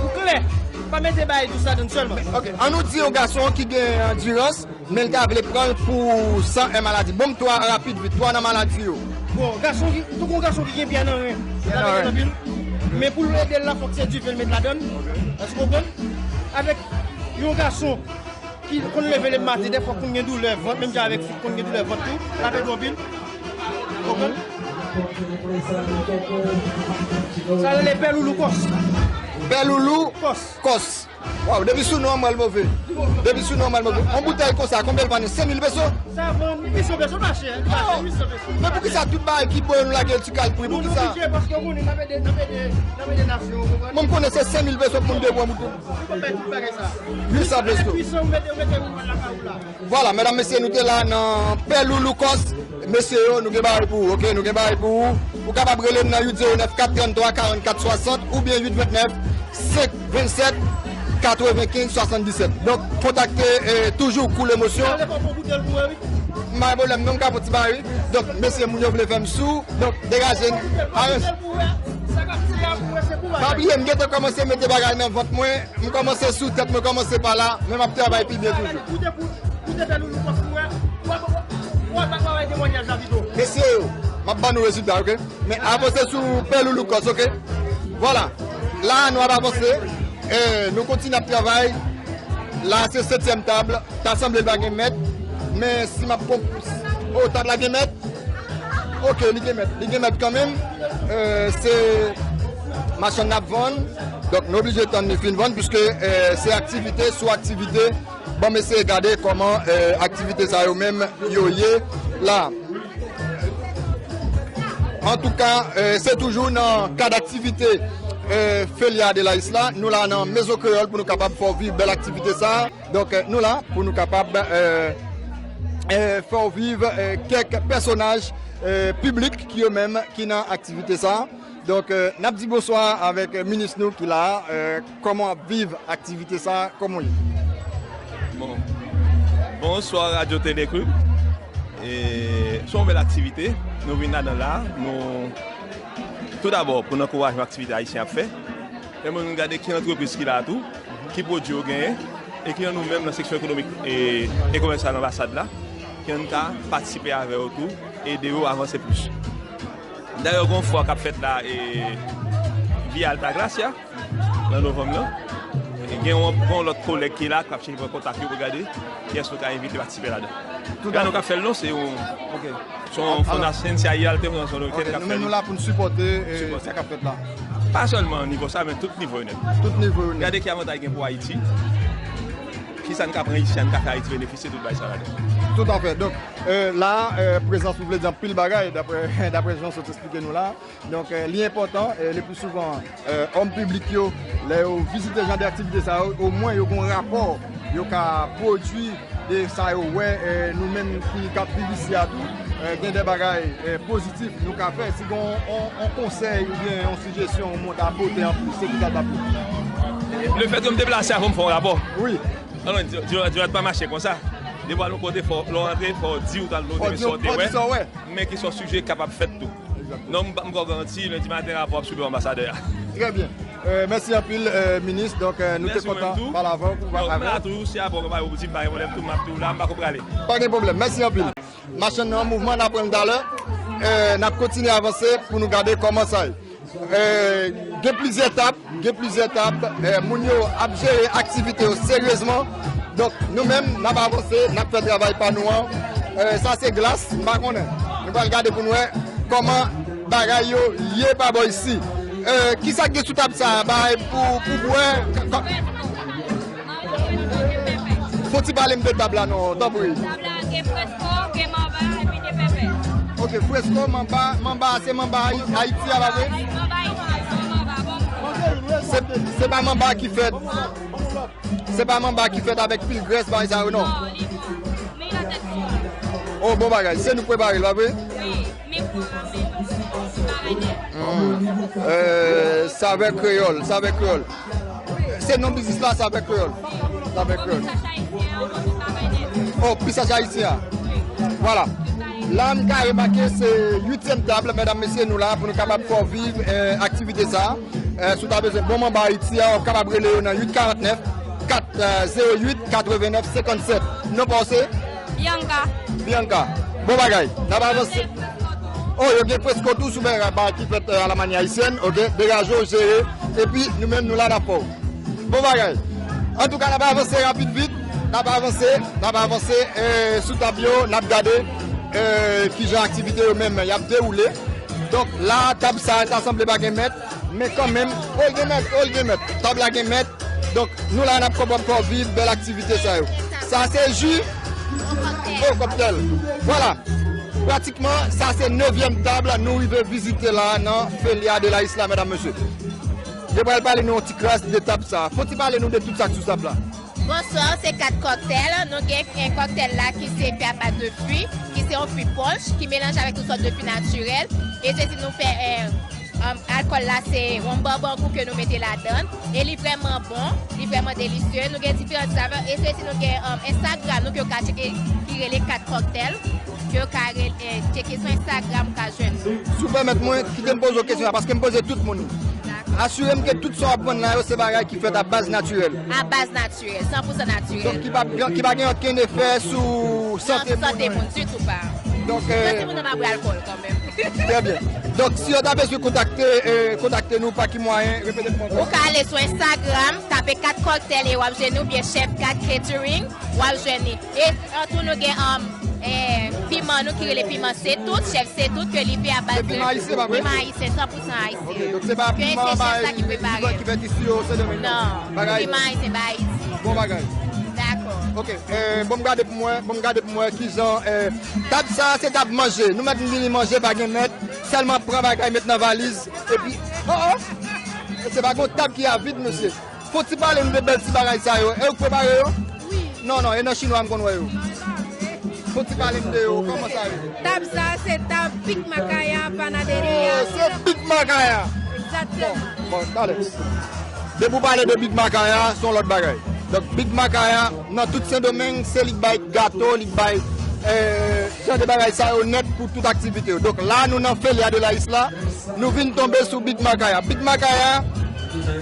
pou klè. Pa mete bagay dous ladan l sèlman. Ok, an nou di yon gason ki gen andirans, men l ta vle pran l pou san en maladi. Bon, m twa rapid vit, twa nan maladi yo. Bon, gason ki, tankou yon gason ki gen pye nan ren, pye nan ren anpil. Men pou l ede l la, fòk se diven l met ladan l. Èske w konprann? Avèk yon gason ki konn leve lematen, dèfwa konn gen doulè vant, menm jan avèk fi konn gen doulè vant tou, l ap ede w anpil. Konprann? Sa rele pèloulou kòs. Pèloulou kòs. Kòs. Waw, depi sou non an m wè l move. Depi sou non an m wè l move. Yon boutèy konsa, konbyen l vann? Senk mil peso? Sa vann uit san peso, pa chè. Li pa chè, uit san peso. Men poukisa tout bagay ki bon yo nou lage l ti kal pri? Poukisa? Nou oblije paske w konnen n ap ede, n ap ede, n ap ede nasyon, w konprann? Mwen m konnen se senk mil peso pou moun te pran boutèy. Ou pa bay tout bagay sa. Uit san peso. Uit san, ou mete, ou mete pou lakay ou la. Vwala, medam, mesye, nou te la nan Pè Loulou Kòs. Mesye yo, nou gen bagay pou ou, ok? Nou gen bagay pou ou. Ou kapab rele m nan uit zewo nèf kat tranntwa karannkat swasant oubyen uit vennèf senk vennsèt katrevenkenz swasanndisèt. Donk, kontakte, eh, toujou Cool Emotion. M pa gen pwoblèm non, m ka fè ti bagay, wi. Donk, mesye, moun yo vle fè m sou. Donk, degaje n. Aranje. Pa bliye, m gentan kòmanse mete bagay nan vant mwen. M kòmanse sou tèt mwen, kòmanse pa la, men m ap travay pi byen toujou. Ou te pou, ou te fè Loulou Kòs pou wè, w ap, w ap, w ap bay temwanyaj la pito. Mesye yo, m ap ban nou rezilta, ok? Men avanse sou Pè Loulou Kòs, ok? Vwala. La, nou ap avanse. E, nou kontinye ap travay. La, se setyèm tab. Ta sanble l pa gen mèt. Men si m ap konp-, o, tab la gen mèt. Ok, li gen mèt. Li gen mèt kanmenm. E, se machann n ap vann. Donk, nou oblije tann li fin vann, piske, e, se aktivite sou aktivite. Ban m eseye gade kòman, e, aktivite sa yo menm yo ye la. Antouka, e, se toujou nan kad aktivite, e, Felia de Lais la. Nou la nan Mezon Kreyòl pou nou kapab fè w viv bèl aktivite sa. Donk, e, nou la pou nou kapab, e, e, fè w viv, e, kèk pèsonaj, e, piblik ki yo menm ki nan aktivite sa. Donk, e, n ap di bonswa avèk, e, minis nou ki la a. E, kòman w ap viv aktivite sa a? Kòman w ye? Bon. Bonswa, Radyo Tele Krib. E, se yon bèl aktivite. Nou vin ladan la. Nou, tou dabò, pou n ankouraje yon aktivite ayisyen ap fè. Men nou gade ki antrepriz ki la a tou, ki pwodui yo genyen, e ki nou menm nan seksyon ekonomik e, e komèsyal anbasad la, ki nou ka patisipe avè yo tou. ede yo avanse plis. Dayè, gen yon fwa k ap fèt la, e, Via Altagracia, nan novanm nan. E gen yon, gen yon lòt kolèg ki la, k ap chèche pran kontak yo pou gade kiyès nou ka envite patisipe ladan. Gade, nou ka fè l non, se yon, se yon fondasyon, se Ayal te, se yon, ok, nou menm nou la pou n sipòte, e, sa k ap fèt la. Pa sèlman nivo sa, men tout nivo yo nèt. Tout nivo yo nèt. Gade ki avantaj gen pou Ayiti. Kisa n ka pran isi a, n ka fè Ayiti benefisye tout bagay sa ladan. Toutafè. Donk, e, la, e, prezans ou vle di anpil bagay, daprè, daprè jan w sot eksplike nou la. Donk, e, li enpòtan, e, le pli souvan, e, òm piblik yo, lè yo vizite jan de aktivite sa yo, omwen yo gen yon rapò yo ka pwodui de sa yo wè, e, nou menm ki, k ap viv isi a tou, e, gen de bagay, e, pozitif nou ka fè. Si gen yon, yon, yon konsèy oubyen yon sijesyon ou moun ta pote anplis, se ki sa l t ap ye? Lefètke m deplase a, fò m fè yon rapò. Wi. Non, non, di, di, di, pa mache konsa. Depi w al yon kote, fò, lè w antre, fò w di ou t al yon kote, men sa w te wè, men ki se yon sijè k kapab fèt tou. Non, m pa, m poko garanti, lendi maten rapò ap sou do anbasadè a. Trè byen. E, mèsi anpil, e, minis. Donk, e, nou te kontan pale avè w pou pale avè w. Mèsi ou menm tou. Non, m la toujou, si rapò gen bagay pou di m, pa gen pwoblèm tou, m ap toujou la, m pako prale. Pa gen pwoblèm. Mèsi anpil. Machann nan an mouvman, n ap pran l talè. E, n ap kontinye avanse pou nou gade kòman sa ye. E, gen plizyè tab, gen plizyè tab, e, moun yo ap jere aktivite yo seryezman. Donk, nou menm, n ap avanse, n ap fè travay pa nou an. E, sa se glas, m pa konnen. Nou pral gade pou n wè kòman bagay yo ye pa bò isi. E, kisa k gen sou tab sa a? Bagay pou, pou bwè? K-, k-, Fò w ti pale m de tab la non, tanpri. Tab la gen fresko, gen manba, epi gen pèpè. Ok, fresko, manba, manba a se manba Ayi-, Ayiti a, pa vre? Manba Ayiti, se yon manba bon. Se, se pa manba ki fèt, se pa manba ki fèt avèk pil grès, bagay sa yo, non? Non, li bon. Meyè tèt sou. Oh, bon bagay. Se nou k prepare l, pa vre? Wi. Men pou, men pou, bagay nèt. Hmm. Euh, Savè Kreyòl, Savè Kreyòl. Se non biznis la, Savè Kreyòl. Savè Kreyòl. Oh, pisach ayisyen an. Vwala. La, m ka remake, se uityèm tab, medam, mesye, nou la, pou nou kapab fè w viv, euh, aktivite sa. Euh, si w ta bezwen bon manba Ayiti a, w kapab rele yo nan uit karant nèf, kat, euh, zewo uit, katreven nèf, senkann sèt. Non pa w se? Bianca. Bianca. Bon bagay. N ap avanse. Oh, yo gen fresko tou sou bagay ki fèt, euh, a la manyè ayisyèn. Ok. Degaje w, jere. Epi, nou menm, nou la, n ap fè w. Bon bagay. Antouka, n ap avanse rapid vit. N ap avanse. N ap avanse, euh, sou tab yo. N ap gade, euh, kijan aktivite yo menm y ap dewoule. Donk, la, tab sa, ta sanble pa gen mèt. Men kanmenm, o, l gen mèt, o, l gen mèt. Tab la gen mèt. Donk, nou la, n ap konprann fè w viv bèl aktivite sa yo. Sa se ji o kòktèl. Vwala. Pratikman, sa se nevyèm tab la nou rive vizite la nan Feria de la Isla, medam, mesye. Yo pral pale nou yon ti kras de tab sa. Fò w ti pale nou de tout sa k sou tab la. Bonswa, se kat kòktèl. Nou gen, eh, kòktèl la ki se fè a baz de fwi, ki se yon fwi pòch, ki melanje avèk tout sòt de fwi natirèl. E se si nou fè, eh, um, alkòl la, se wonm Bourbon Court ke nou mete ladann. E li vrèman bon, li vrèman delisye. Nou gen diferan savè. E se si nou gen, um, Instagram nou ke w ka tcheke, ki rele kat kòktèl. Ke w ka rele, eh, tcheke sou Instagram, w ka jwenn nou. Si w pèmèt mwen, kite m poze w kesyon sa, paske m poze tout moun li. Dakò. Asire m ke tout sa w ap vann la yo, se bagay ki fèt a baz natirèl. A baz natirèl, san pou san natirèl. Donk, ki pa, ki pa gen okenn efè sou sante moun. Non, sou sante moun, ditou pa. Donk, sante moun nan pa bwè alkòl kanmenm. Trè byen. Donk, si yo ta bezwen kontakte, eh, kontakte nou, pa ki mwayen, repete pou mwen ankò. Ou ka ale sou Instagram, tape kat kòktèl e w ap jwenn nou, oubyen Chef Kat Catering, w ap jwenn li. E, antou, nou gen, um, eh, piman nou ki rele piman Setout, Chef Setout, ke li fè a baz de piman ayisyen, pa vre? Piman ayisyen, san pou san ayisyen. Ok, donk se pa piman bay ki fèt isi o Sendomeng, non? Non, piman ayisyen bay isi. Bon bagay. Dakò. Ok, eh, bon, m gade pou mwen, bon, m gade pou mwen kijan, eh, tab sa, se tab manje. Nou mèt vini manje, pa gen mèt. Sèlman pran bagay, met nan valiz, epi, oh, oh! Se pa gon tab ki a vid, mesye. Fò w ti pale m de bèl ti bagay sa yo. E ou k prepare yo? Wi. Non, non, e nan chinwa m konn wè yo. Non, e pa vre. Fò w ti pale m de yo, kòman sa ye? Tab sa, se tab Big Makaya Panaderia. Oh, se Big Makaya. Egzakteman. Bon, bon, talè. Depi w pale de Big Makaya, se yon lòt bagay. Donk, Big Makaya, nan tout Sendomeng, se li k bay gato, li k bay, eh, jan de bagay sa yo nèt pou tout aktivite yo. Donk, la, nou nan Feria de la Isla, nou vin tonbe sou Big Makaya. Big Makaya,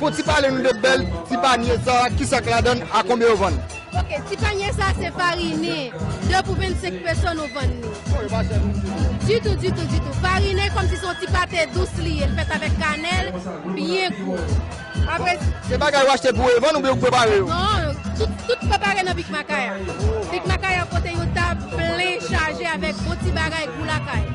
fò w ti pale nou de bèl ti panye sa, kisa k ladann, a konbyen yo vann? Ok, ti panye sa se farinen. De pou vennsenk peso nou vann li. Oh, yo pa chè ditou. Ditou, ditou, ditou. Farinen kòmsi se yon ti pate dous li ye. L fèt avèk kanèl, byen gou. Apre, se bagay w achte pou revann oubyen w prepare yo? Non, tout, tout prepare nan Big Makaya. Big Makaya pote yon tab plen chaje avèk bon ti bagay gou lakay.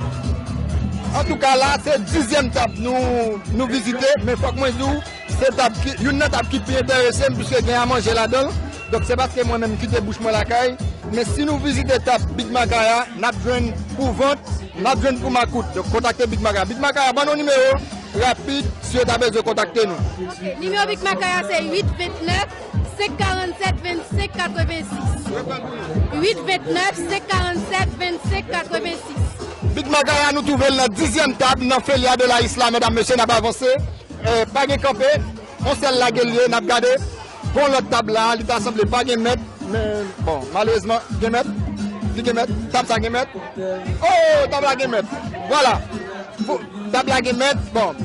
Antouka, la, se dizyèm tab nou, nou vizite, men fòk mwen di w, se tab ki, youn nan tab ki pi enterese m, piske gen a manje ladan l. Donk, se paske mwen menm m kite bouch mwen lakay. Men si nou vizite tab Big Makaya, n ap jwenn pou vant, n ap jwenn pou makout. Donk, kontakte Big Makaya. Big Makaya, ban nou nimewo rapid, si yo ta bezwen kontakte nou. Ok, nimewo Big Makaya se uit vennèf, senk karannsèt, vennsenk katrevensis. Uit vennèf, senk karannsèt, vennsenk katrevensis. Big Makaya, nou twouve l nan dizyèm tab, nan Felia de la Isla, medam, mesye, n ap avanse. Eh, pa gen kanpe, yon sèl lage l ye, n ap gade. Gon lòt tab la, li ta sanble pa gen mèt, men bon, malerezman, gen mèt. Li gen mèt, tab sa gen mèt. Oh, tab la gen mèt. Vwala. Pou, tab la gen mèt, bon,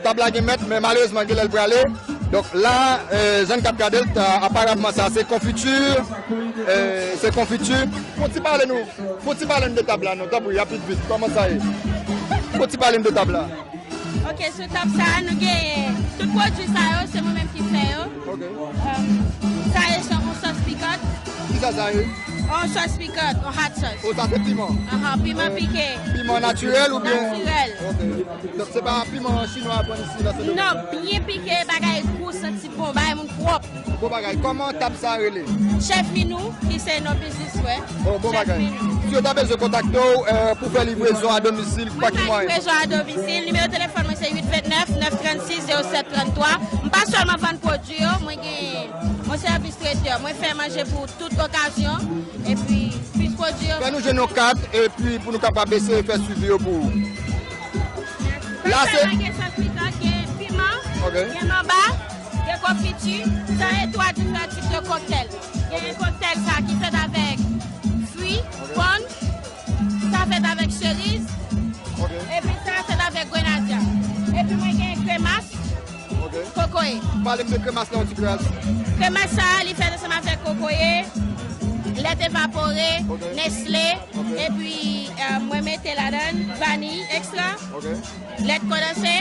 tab la gen mèt, men malerezman, gen lè l prale. Donk la, eh, jan n k ap gade l, ta, aparamman, sa se konfiti, eh, se konfiti. Fon ti pale nou, fon ti pale nou de tab la, non, tanpri, rapid, vit, kòman sa ye? Fon ti pale nou de tab la. Ok, sou tab sa a, nou genyen tout pwodui sa yo, se mwen menm ki fè yo. Ok. Um, sa yo se yon sòs pikant. Kisa sa ye? Yon sòs pikant, yon hot sauce. Oh, sa se piman? Ahan, piman pike. Piman natirèl oubyen? Natirèl. Ok. Donk, se pa piman chinwa a pran isi la, se non, byen pike, bagay gou, santi bon, bagay moun pwòp. Bon bagay. Kòman tab sa a rele? Chèf Minou, ki se non biznis mwen. Oh, bon bagay. Si yo ta bezwen kontakte w, eh, pou fè livrezon a domisil, pa ki mwayen? Mwen fè livrezon a domisil. Nimewo telefòn mwen se uit vennèf, nèf trannsis, zewo sèt tranntwa. M pa sèlman vann pwodui yo, mwen gen yon sèvis tretè. Mwen fè manje pou tout okazyon. Epi, plis pwodui yo. Fè nou jwenn yon kat, epi pou nou kapab eseye fè swivi yo pou ou. La, se gen sòs pikan, gen piman, ok, gen manba, gen konfiti. Sa se twa diferan tip de koktèl. Gen koktèl sa ki fèt avèk fwi, ok, pòn, sa fèt avèk seriz, ok, epi sa fèt avèk grenadya. Epi mwen gen kremas, ok, kokoye. Pale m de kremas la yon ti kremas. Kremas sa, li fèt ansanm avèk kokoye, lèt evapore, ok, Nestle, ok, epi, eh, mwen mete ladan vaniy ekstra, ok, lèt kondanse,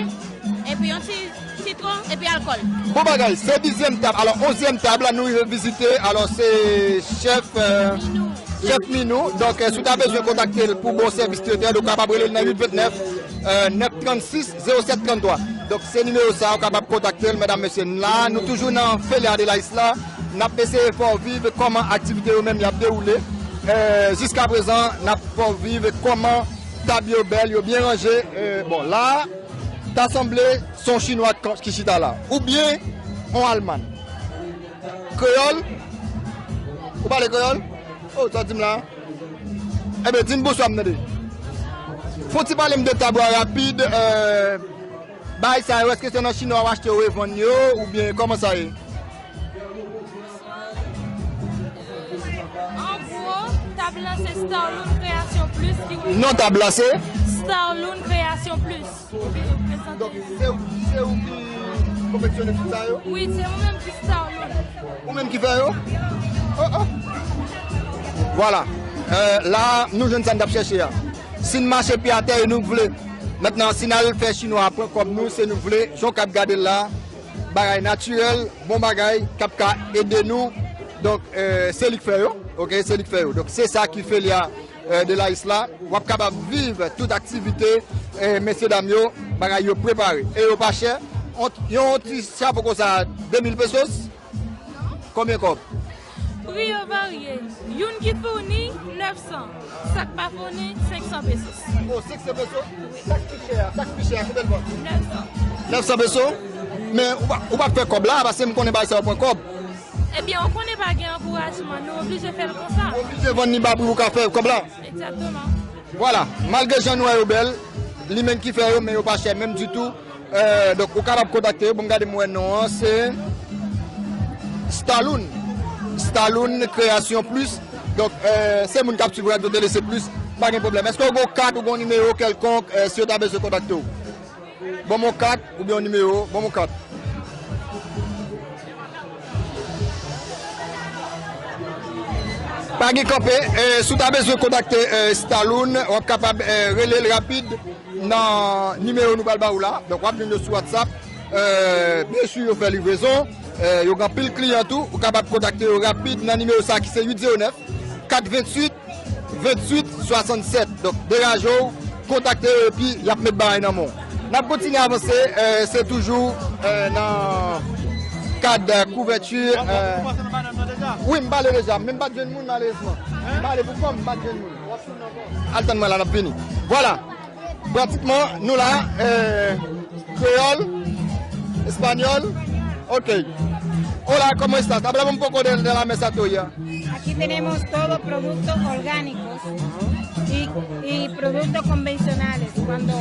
epi yon ti sitwon, epi alkòl. Bon bagay, se dizyèm tab. Alò, onzyèm tab la, nou rive vizite. Alò, se chèf, eh, Minou. Chèf Minou. Donk, eh, si w ta bezwen kontakte l pou bon sèvis tretè, ou kapab rele l nan uit vennèf, eh, nèf trannsis, zewo sèt tranntwa. Donk, se nimewo sa a, ou kapab kontakte l, medam, mesye. La, nou toujou nan Felia de la Isla. N ap eseye fè w viv kòman aktivite yo menm y ap dewoule. Eh, jiskaprezan, n ap fè w viv kòman tab yo bèl, yo byen ranje. Eh, bon, la, ta sanble se yon chinwa k-, ki chita la. Oubyen yon alman. Kreyòl? Ou pale kreyòl? Oh, sa w di m la? Ebyen, di m bonswa, m tande. Fon ti pale m de tab la rapid, eh, bagay sa yo, èske se nan chinwa w achte yo revann yo, oubyen kòman sa ye? An gwo, tab la se Starloon Création Plus ki... Non tab la se? Starloon Création Plus. Donk, se ou, se ou ki konfeksyone tout sa yo? Wi, se mwen menm ki Starloon. Ou menm ki fè yo? Oh, oh. Vwala. Eh, la, nou jwenn sa n t ap chèche a. Si n mache pye atè e nou vle. Mentnan, si n al fè chinwa a pran kòb nou, se nou vle. Jan w k ap gade l la, bagay natirèl, bon bagay, k ap ka ede nou. Donk, eh, se li k fè yo. Ok, se li k fè yo. Donk, se sa ki fè li a, eh, de la Isla. W ap kapab viv tout aktivite, eh, mesye dam yo, bagay yo prepare. E yo pa chè. Yon, yon ti chapo konsa, de mil pesos. Konbyen kòb? Pri yo varye. Youn ki founi, nèf san. Sa k pa founi, senk san pesos. Oh, senk san pesos? Sa k pi chè a, sa k pi chè a, konbyen l vann? Nèf san. Nèf san pesos? Men ou pa, ou pa fè kòb la, paske m konnen bagay sa yo pran kòb. Ebyen, ou konnen pa gen ankourajman, nou oblije fè l konsa. Ou oblije vann li ba pri ou ka fè kòb la. Egzakteman. Vwala, malgre jan nou wè yo bèl, li menm ki fè yo, men yo pa chè menm ditou. Eh, donk, ou kapab kontakte yo, bon, gade m wè non an, se Starloon. Starloon Création Plus. Donk, eh, se moun k ap swiv Radyo Tele, se plis, pa gen pwoblèm. Èske w gon kat ou gon nimewo kèlkonk, eh, si yo ta bezwen kontakte w? Ban m yon kat oubyen yon nimewo, ban m yon kat. Pa gen kanpe, eh, si w ta bezwen kontakte eh, Staloun, w ap kapab eh, rele l rapid nan nimewo nou pral ba ou la. Donk, w ap jwenn yo sou WhatsApp. Eh, byensi, yo fè livrezon. Eh, yo gen anpil kliyan tou. Ou kapab kontakte yo rapid nan nimewo sa ki se uit zewo nèf, kat venntuit, venntuit swasannsèt. Donk, degaje w, kontakte yo epi y ap met bagay nan men w. N ap kontinye avanse, eh, se toujou eh, nan kad eh, kouvèti. Eh, wi, m pale deja, men m pa t jwenn moun malerezman. M pale pou kò m, m pa t jwenn moun. Al tann mwen la, n ap vini. Vwala. Pratikman, nou la, eh, kreyòl, espanyòl. Ok. Hola, ¿cómo estás? Háblame un poco de, de la mesa tuya. Aquí tenemos todo productos orgánicos y, y productos convencionales. Cuando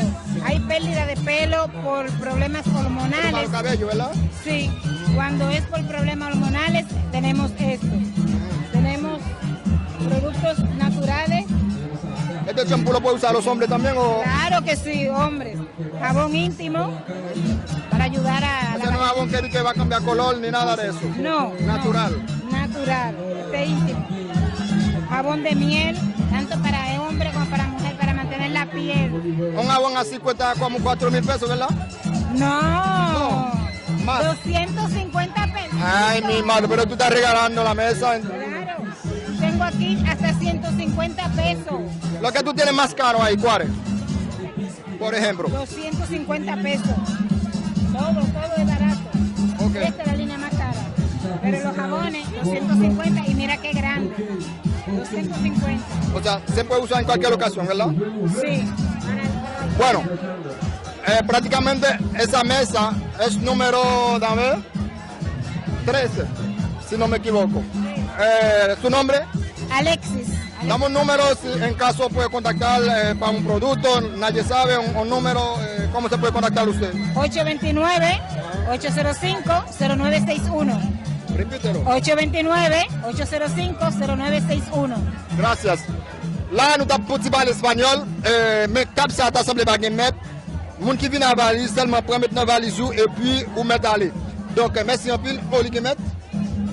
hay pérdida de pelo por problemas hormonales, cabello, ¿verdad? Sí, cuando es por problemas hormonales, tenemos esto. Tenemos productos naturales. ¿Este champú lo puede usar los hombres también o? Claro que sí, hombres. Jabón íntimo para ayudar a... O sea, no jabón que, que va a cambiar color ni nada de eso. No, no. Natural. Natural, este íntimo. Jabón de miel, tanto para el hombre como para mujer, para mantener la piel. Un jabón así cuesta como cuatro mil pesos, ¿verdad? No. No, más. Doscientos cincuenta pesos. Ay, mi madre, pero tú estás regalando la mesa. Claro. Tengo aquí hasta ciento cincuenta pesos. Lo que tú tienes más caro ahí, ¿cuál es? Por ejemplo. Doscientos cincuenta pesos. Todo, todo es barato. Ok. Esta es la línea más cara. Pero los jabones, doscientos cincuenta y mira qué grande. Doscientos cincuenta. O sea, se puede usar en cualquier ocasión, ¿verdad? Sí. Bueno, eh, prácticamente esa mesa es número, dame, trece, si no me equivoco. Eh, ¿su nombre? Alexis. Dame un número si en caso puede contactar eh, para un producto, nadie sabe, un, un número, eh, ¿cómo se puede contactar usted? Ocho veintinueve, ocho cero cinco, cero nueve seis uno. Repítelo. Ocho veintinueve, ocho cero cinco, cero nueve seis uno. Gracias. La nou t ap fè yon ti pale espanyòl, eh, men tab sa ta sanble pa gen mèt. Moun ki vin a valiz, sèlman pran met nan valiz ou epi ou mèt ale. Donk, eh, mèsi anpil, Oli gen mèt.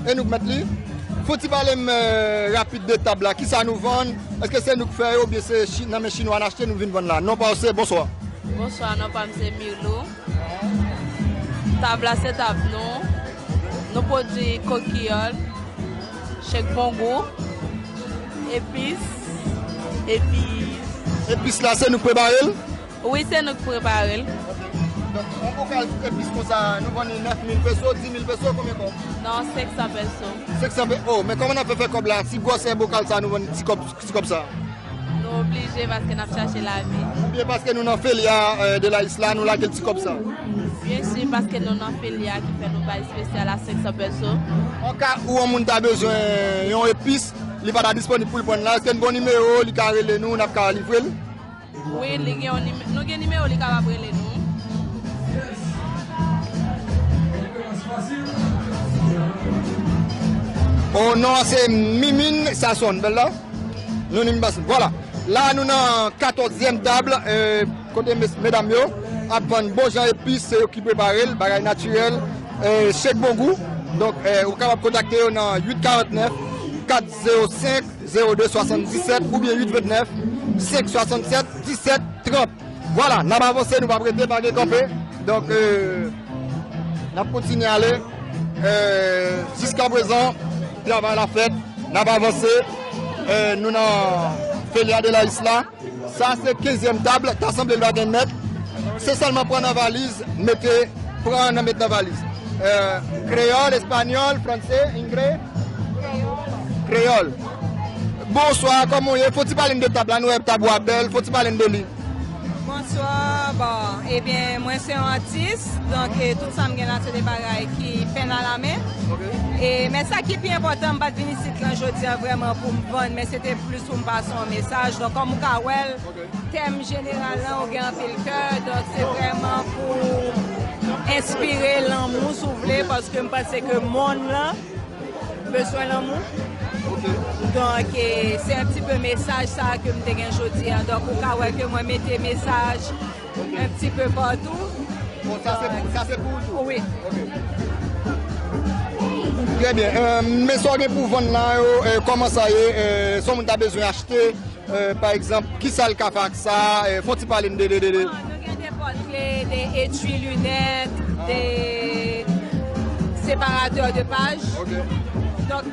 E nou k mèt li. Fè w ti pale m eh, rapid de tab la. Kisa nou vann? Èske se nou k fè yo oubyen se chi- nan men chinwa n achte nou vin vann la? Non pa w se, bonswa. Bonswa, non pa m se Mirlou. Tab la se tab nou. Nou pwodui kokiyòl, chèk bongou, epis, epi... Epis la se nou k prepare l? Wi, se nou k prepare l. Donk, yon bokal epis konsa, nou vann li nèf mil peso, dis mil peso, konbyen kòb? Non, senk san peso. Senk san peso. Oh, men kòman n ap fè fè kòb la? Si gwosè bokal sa, nou vann ti kòb, ti kòb sa? Nou oblije paske n ap chache lavi. Oubyen paske nou nan Feria eh, de la Isla, nou lage l ti kòb sa? Byen si, paske nou nan Feria ki fè nou bay espesyal a senk san peso. An ka ou yon moun ta bezwen yon epis, li pa ta disponib pou l pran la, èske n gen yon nimewo, li ka rele nou, n ap ka livre l? Wi, li gen yon nime- nou gen nimewo, li kapab rele nou. O non an se Mimine Sasson, bèl la? Nou ni bas. Vwala. La nou nan katòzyèm tab, eh, kote mes- medam yo ap vann bon jan epis, se yo ki prepare l, bagay natirèl, eh, chèk bon gou. Donk, eh, ou kapab kontakte yo nan uit karant nèf, kat zewo senk, zewo de swasanndisèt oubyen uit vennèf, senk swasannsèt, disèt trant. Vwala, n ap avanse, nou p ap rete, pa gen kanpe. Donk, eh, n ap kontinye ale. Eh, jiskaprezan, travay la fèt, n ap avanse. Eh, nou nan Feria de la Isla. Sa se kenzyèm tab, ta sanble l pa gen mèt. Se sèlman pran nan valiz, mete, pran nan met nan valiz. Eh, kreyòl, espanyòl, franse, engle? Kreyòl. Bonswa, kòman w ye? Fò w ti pale n de tab la, nou wè tab ou a bèl, fò w ti pale n de li. Bonswa, bon, ebyen, mwen se yon atis, donk, eh, tout sa m gen la, se de bagay ki pen a la men. Ok. E, men sa ki pi enpòtan, m pa t vin isit lan jodi a vrèman pou m vann, men se te plis pou m pase yon mesaj. Donk, kòm ou ka wè l, ok, tèm jeneral lan, ou gen anpil kè, donk, se vrèman pou enspire lanmou, si w vle, paske m panse ke monn lan bezwen lanmou. Ok. Donk, eh, se yon ti pe mesaj sa a ke m te gen jodi a. Donk, ou ka wè ke mwen mete mesaj yon ti pe patou. Bon, sa se pou, sa se pou ou tou? Wi. Ok. Trè byen. Euh, men sa w gen pou vann la yo, euh, kòman sa ye? Euh, si yon moun ta bezwen achte, euh, pa egzanp, ki sa l ka fè ak sa? Euh, fè yon ti pale n de, de, de, de. Bon, nou gen de pòtkle, de etui linèt, de separatè de paj. Ok. Donk,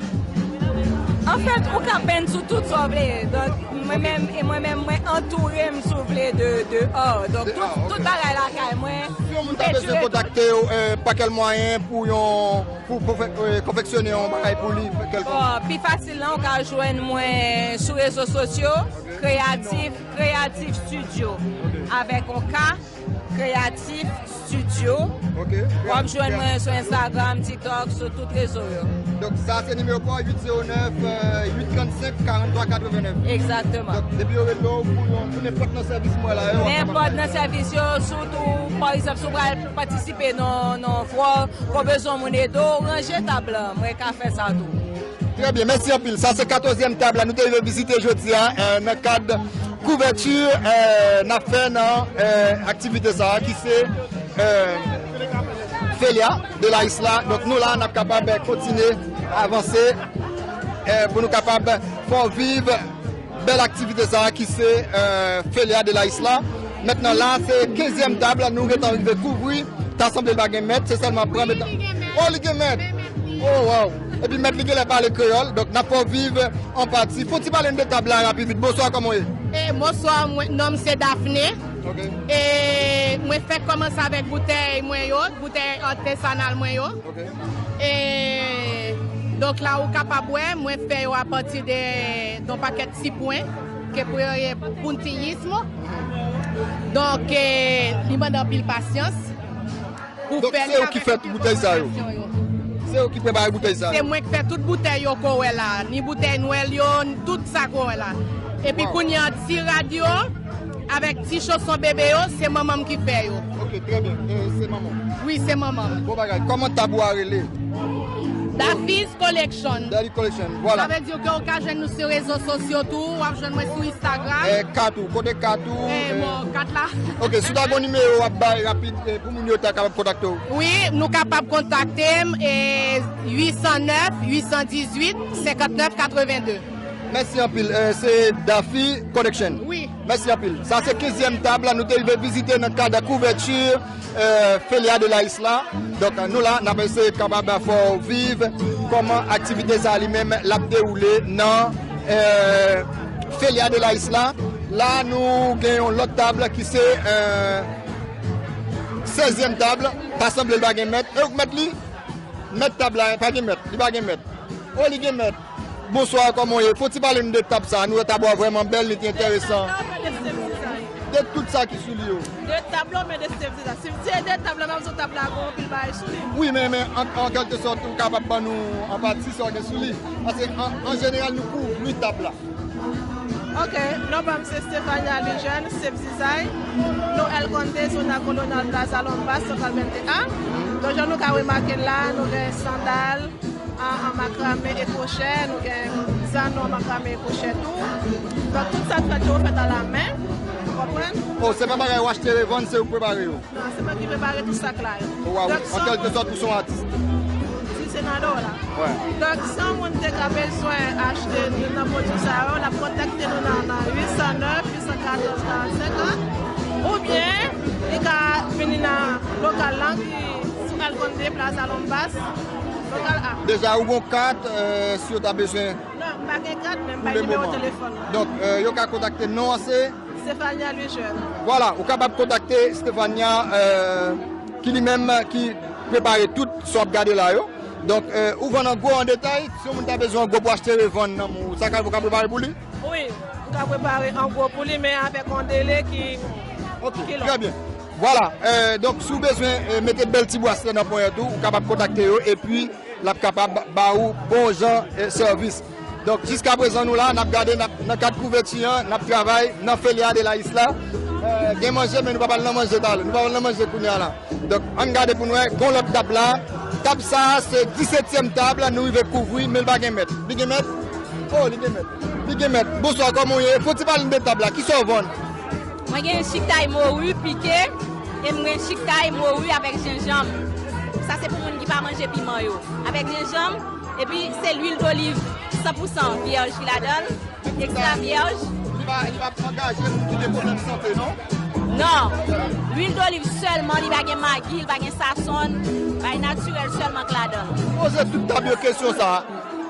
anfèt, ou ka penn sou tout sa w vle. Donk, mwen menm, e mwen menm, mwen antoure m, si w vle, de, de art. Donk, tout, tout bagay lakay mwen, m penti. Si yon moun ta bezwen kontakte w, euh, pa kèl mwayen pou yon, pou, pou fè, euh, konfeksyone yon bagay pou li, kèlkonk? Bon, pi fasil lan, ou ka jwenn mwen sou rezo sosyo, Creative, Creative Studio, avèk yon K, Creative Studio. Ok. W ap jwenn mwen sou Instagram, TikTok, sou tout rezo yo. Donk, sa se nimewo pa w, uit zewo nèf, euh, uit trannsenk, karanntwa katrevenèf. Egzakteman. Donk, depi yo rele w pou yon, pou nenpòt nan sèvis mwen la yo, w ap kapab fè. Nenpòt nan sèvis yo, sitou, pa egzanp, si w pral patisipe nan, nan fwa, w bezwen moun ede w ranje tab la, mwen ka fè sa tou. Trè byen, mèsi anpil. Sa se katòzyèm tab la nou te rive vizite jodi a, euh, nan kad kouvèti, euh, n ap fè nan, euh, aktivite sa a ki se, euh, Felia de la Isla. Donk nou la, n ap kapab, euh, kontinye avanse, euh, pou nou kapab fè w viv bèl aktivite sa a ki se, euh, Felia de la Isla. Mentnan la, se kenzyèm tab la nou gentan rive kouvri. Ta sanble l pa gen mèt, se sèlman pran mèt. Oh, li gen mèt. Oh, wow. Epi mèt li genlè pale kreyòl, donk n ap fè w viv an pati. Fè w ti pale n de tab la rapid vit. Bonswa, kòman w ye? E, bonswa, mwen, non m se Daphné. Ok. E mwen fèk kòmanse avèk boutèy mwen yo, boutèy artesanal mwen yo. Ok. E, donk la, ou kapab wè, mwen fè yo apati de, de yon pakèt ti pwen, ke pou yo ye puntillísimo. Donk, e, li mande anpil pasyans pou fè li avèk tout pwoporsyon yo. Donk, se ou ki fè boutèy sa yo? Se ou ki prepare boutèy sa yo? Se mwen ki fè tout boutèy yo ke w wè la, ni boutèy Nwèl yo, ni tout sa ke w wè la. Epi kounye a, ti rad yo, avèk ti choson bebe yo, se manman m ki fè yo. Ok, trè byen. E, se manman w? Wi, se manman m. Bon bagay. Kòman tab ou a rele? Daffy's Collection. Daffy Collection, vwala. Sa vle di ke ou ka jwenn nou sou rezo sosyo tou, w ap jwenn mwen sou Instagram. E, kat ou, kote kat ou? E, bon, kat la. Ok, si w ta gen yon nimewo w ap bay rapid, e, pou moun yo ta kapab kontakte w. Wi, nou kapab kontakte m, e, uit san nèf, uit san dizuit, senkant nèf katreven de. Mèsi anpil. E, se Daffy Collection. Wi. Mèsi anpil. Sa se kenzyèm tab la nou te rive vizite nan kad kouvèti, e, Felia de la Isla. Donk, nou la, n ap eseye kapab fè w viv kòman aktivite sa li menm l ap dewoule nan, e, Felia de la Isla. La, nou gen yon lòt tab ki se, e, sèzyèm tab. Ta sanble l pa gen mèt. E ou k mèt li? Mèt tab la, pa gen mèt. Li pa gen mèt. Oh, li gen mèt. Bonswa, kòman w ye? Fò w ti pale n de tab sa a. Nou wè tab ou a vrèman bèl, li te enteresan. De tab la, men de Steve Design. De tout sa ki sou li yo. De tab la, men de Steve Design. Si m di de tab la, m ap di w tab la gen anpil bagay sou li. Wi, men, men, an, an kèlke sòt, ou kapab ban nou an pati sa w gen sou li. Paske, an, an jeneral, nou kouvri tab la. Ok, non pa m se Stefania Lejeune, Steve Design. Nou El Conde, zona kolonyal, Plaza Lombas, Total venteyen. Donk, jan nou ka remake la, nou gen sandal, an, an makrame e kwochè, nou gen zanno an makrame e kwochè tou. Donk, tout sa k fèt yo, fèt alamen, ou konprann? Oh, se pa bagay w achte revann, se ou k prepare yo? Non, se mwen ki prepare tout sa k la yo. Oh, waw, an kèlke sòt, ou se yon atis. Si se nan do la. Wè. Donk, si yon moun te ka bezwen achte youn nan pwodui sa yo, l ap kontakte nou nan, nan uit san nèf, uit san katòz, karant senk an, oubyen li ka vini nan lokal lan ki sou El Conde, Plaza Lombas, lokal A. Deja, ou gon kat, e, si yo ta bezwen? Non, m pa gen kat, men m bay nimewo telefòn mwen. Donk, e, yo ka kontakte m. Non an se? Stefania Lejeune. Vwala, ou kapab kontakte Stefania, e, ki li menm ki prepare tout sa w ap gade la yo. Donk, e, ou vann an gwo, an detay, si yon moun ta bezwen an gwo pou achte revann nan men w, sa ka, ou ka prepare pou li? Wi, m ka prepare an gwo pou li, men avèk yon dele ki, ki long. Ok, trè byen. Vwala, e, donk, si w bezwen, e, mete bèl ti braslè nan ponyèt ou, ou kapab kontakte yo, epi l ap kapab ba ou bon jan, e, sèvis. Donk, jiskaprezan, nou la, n ap gade, n ap, nan kad kouvèti an, n ap travay nan Felia de la Isla. E, gen manje, men nou pa pral nan manje talè. Nou pa pral nan manje kounye a la. Donk, ann gade pou n wè, gon lòt tab la. Tab sa a, se disètyèm tab la, nou rive kouvri, men l pa gen mèt. Li gen mèt? Oh, li gen mèt. Li gen mèt. Bonswa, kòman w ye? Fò w ti pale n de tab la. Kisa w vann? Mwen gen chiktay mori pike, e mwen gen chiktay mori avèk jenjanm. Sa se pou moun ki pa manje piman yo. Avèk jenjanm, Epi se lwil doliv san pou san vyèj ki ladan l, ekstra vyèj. Li pa, li pa angaje pou ki gen pwoblèm sante, non? Non. Lwil doliv sèlman, li pa gen magi, li pa gen sasonn, bay natirèl sèlman k ladan l. Poze tout tab yo kesyon sa a.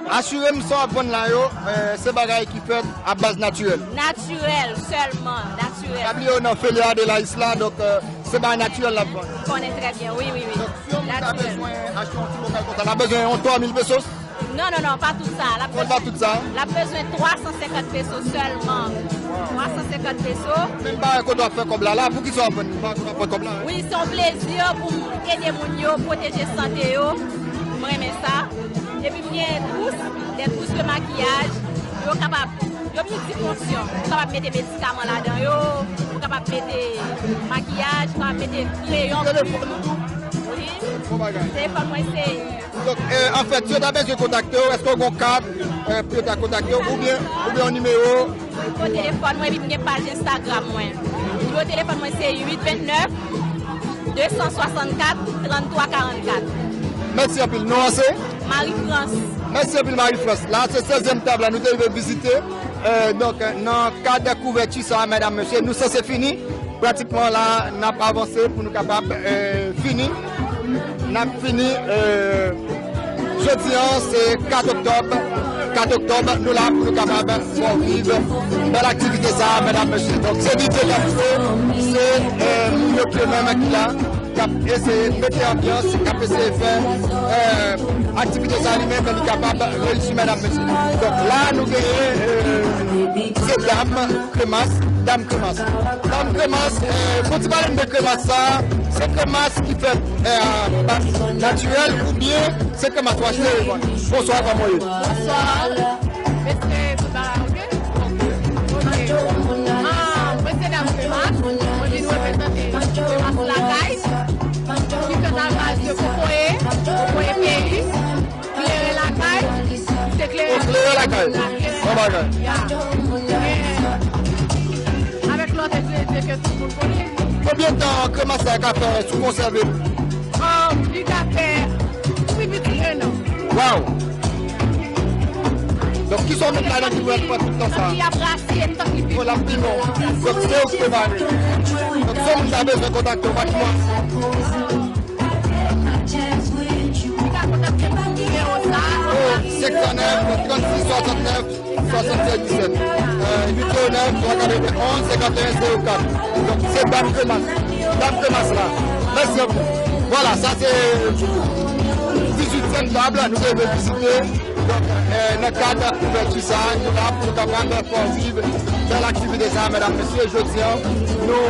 Asire m sa w ap vann la yo, eh, se bagay ki fèt a baz natirèl. Natirèl sèlman, natirèl. Pa bliye yo nan Felia de la Isla, donk, eh, se bagay natirèl l ap vann. Konnen trè byen, wi, wi, wi. Donk, si yon moun ta bezwen achte yon ti bokal konsa, l ap bezwen yon twa mil pesos? Non, non, non, pa tout sa. L ap bezwen, l ap bezwen twa san senkant peso sèlman. Twa san senkant peso. Menm bagay kote w ap fè kòb la, la, poukisa w ap vann li? Bagay kote w ap fè kòb la, wi. Wi, se yon plezi pou m ede moun yo, pwoteje sante yo. M renmen sa. Epi m gen twous, de twous de makiyaj. Yo kapab, yo miltifonksyon. Ou kapab mete medikaman ladan yo, ou kapab mete makiyaj, ou kapab mete kreyon. Telefòn ou tou? Wi. Bon bagay. Telefòn mwen se Donk, eh, anfèt, si yo ta bezwen kontakte w, èske w gen yon kat, eh, pou yo ta kontakte w, oubyen, oubyen yon nimewo? Nimewo telefòn mwen, epi m gen paj Instagram mwen. Nimewo telefòn mwen se uit vennèf, de san swasannkat, tranntwa karannkat. Mèsi anpil. Non an se? Marie France. Mèsi anpil, Marie France. La, se sèzyèm tab la, nou te rive vizite. Eh, donk, nan kad kouvèti sa, medam, mesye, nou sanse fini. Pratikman la, n ap avanse pou nou kapab, eh, fini. N ap fini, eh, jodi an, se kat oktòb. Kat oktòb, nou la pou nou kapab fè w viv bèl aktivite sa a, medam, mesye. Donk, se D J k ap jwe, se, eh, moun yo ki yo menm ki la, k ap eseye mete anbyans, k ap eseye fè, eh, aktivite sa a li menm, li kapab reyisi, medam, mesye. Donk, la, nou genyen, eh, se dam, Kremas, dam kremas. Dam kremas, eh, fò ti pale m de kremas sa, se kremas ki fèt, eh, a baz natirèl oubyen se kremas w achte vann? Bonswa, kòman w ye? Bonswa. Mesye, tout bagay oke? Oke. Ah, mwen se dam kremas. Mwen vin reprezante kremas lakay. Ki fèt a baz de kokoye, kokoye peyi. Kleren lakay, se kleren. O, kleren lakay. Bon bagay. Ya. Men, avèk lòt engredyan ke tout moun konnen. Konbyen tan kremas la ka fè si w konsève l? Um, li ka fè pi piti en an. Waw! Donk, kisa w met ladan ki pou pran tout tan sa? Tank li ap rase, tank li pi. Bon, l ap pi bon. Donk, se ou ki prepare. Donk, si yon moun ta bezwen kontakte w, pa ki mwa? Ou ka kontakte m sou nimewo sa a. O, senk san nèf, trannsis, swasannèf, swasannsèz disèt. Euh, uit zewo nèf, twa katrevenn onz, senkanteyen zewo kat. Donk, se dam kremas. Dam kremas la. Mèsi anpil. Vwala, sa se dizuityèm tab la, nou te vle vizite. Donk, euh, nan kad kouvèti sa a, nou la pou nou kapab fè w viv bèl aktivite sa a, medam, mesye, jodi an, nou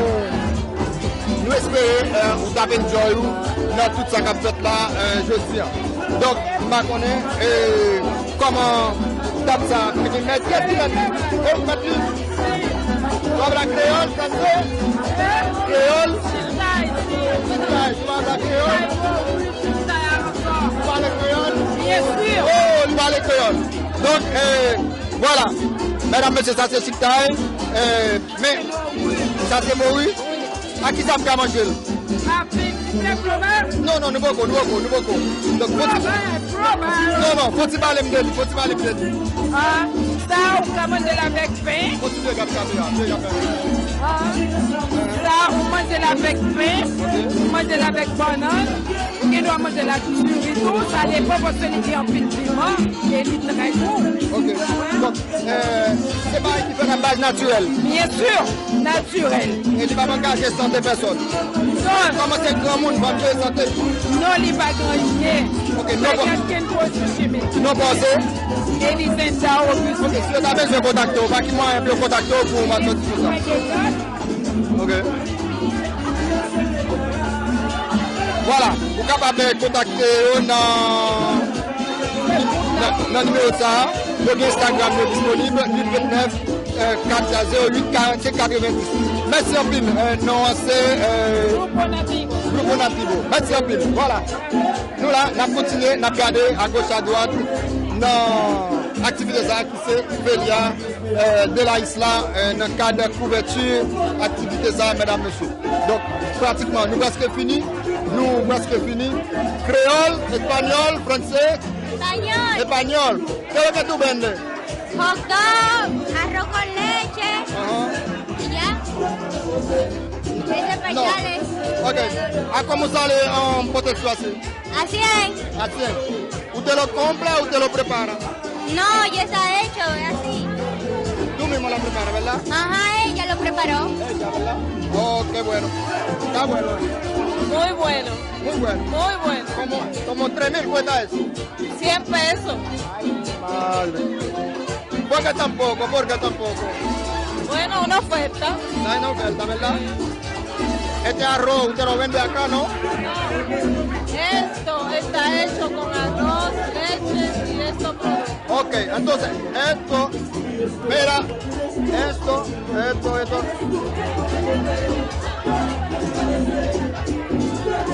Nou espere, eh, ou t ap enjoy ou nan tout sa k ap fèt la, eh, jodi an. Donk, m pa konnen, eh, kòman tab sa ap fini. Mèt, kiyès ki mèt li? E ou k mèt li? Ou pale kreyòl, franse? Kreyòl? Chiltay, chiltay, ou pale kreyòl? Ou pale kreyòl? Oh, li pale kreyòl. Donk, eh, vwala. Medam, mesye, sa se chiltay. Eh, Men, sa se mori. A kisa m ka manje l? Avèk ti pye fromaj? Non, non, nou poko, nou poko, nou poko. Donk, fò ti... Fromaj, fromaj. Non, non, fò ti pale m de li, fò ti pale m de li. Ah, sa ou ka manje l avèk pen. Fò ti gade kamera, gade kamera. Ah, sa ou manje l avèk pen, ok, ou manje l avèk bannann, ou gen dwa manje l ak diri tou, sa depann paske li gen anpil piman e li trè gou. Ok. Donk, Eh, se bagay ki fèt a baz natirèl. Byen si, natirèl. E li p ap angaje sante pèsòn. Non. Kòman se granmoun, p ap jere sante? Non, li pa gen anyen. Ok, non, pa gen okenn pwodui chimik. Non, panse? Elizenja Auguste. Ok, si yo ta bezwen kontakte w, pa ki mwayen pou yo kontakte w pou w mande yon ti sou sa? Ok. Vwala, ou kapab, eh, kontakte yo nan, nan, nan nimewo sa a. Yo gen Instagram yo disponib, uit vennèf, eh, kat zewo uit, karannsenk, katrevenndis. Mèsi anpil. Eh, non an se, eh, Grupo Nativo. Grupo Nativo. Mèsi anpil. Vwala. Nou la, n ap kontinye, n ap gade agoch adwat nan aktivite sa a ki se Felia, eh, de la Isla, eh, nan kad kouvèti aktivite sa a, medam, mesye. Donk, pratikman, nou prèske fini. Nou prèske fini. Kreyòl, espanyòl, franse, Español. Español. ¿Qué es lo que tú vendes? Hot dog, arroz con leche. Ajá. Y ya. Ese No. Pañales. Ok. ¿A cómo sale um, pote chou así? A cien. A cien. ¿Usted lo compra o usted lo prepara? No, ya está hecho, es así. Tú mismo la preparas, ¿verdad? Ajá, ella lo preparó. Ella, ¿verdad? Oh, qué bueno. Está bueno. Muy bueno. Muy bueno. Muy bueno. Como, como tres mil cuesta eso. Cien pesos. Ay, mi madre. ¿Por qué tan poco? ¿Por qué tan poco? Bueno, una oferta. Está en oferta, ¿verdad? Este arroz usted lo vende acá, ¿no? No. Esto está hecho con arroz, leche y estos productos. Ok, entonces, esto, mira, esto, esto, esto.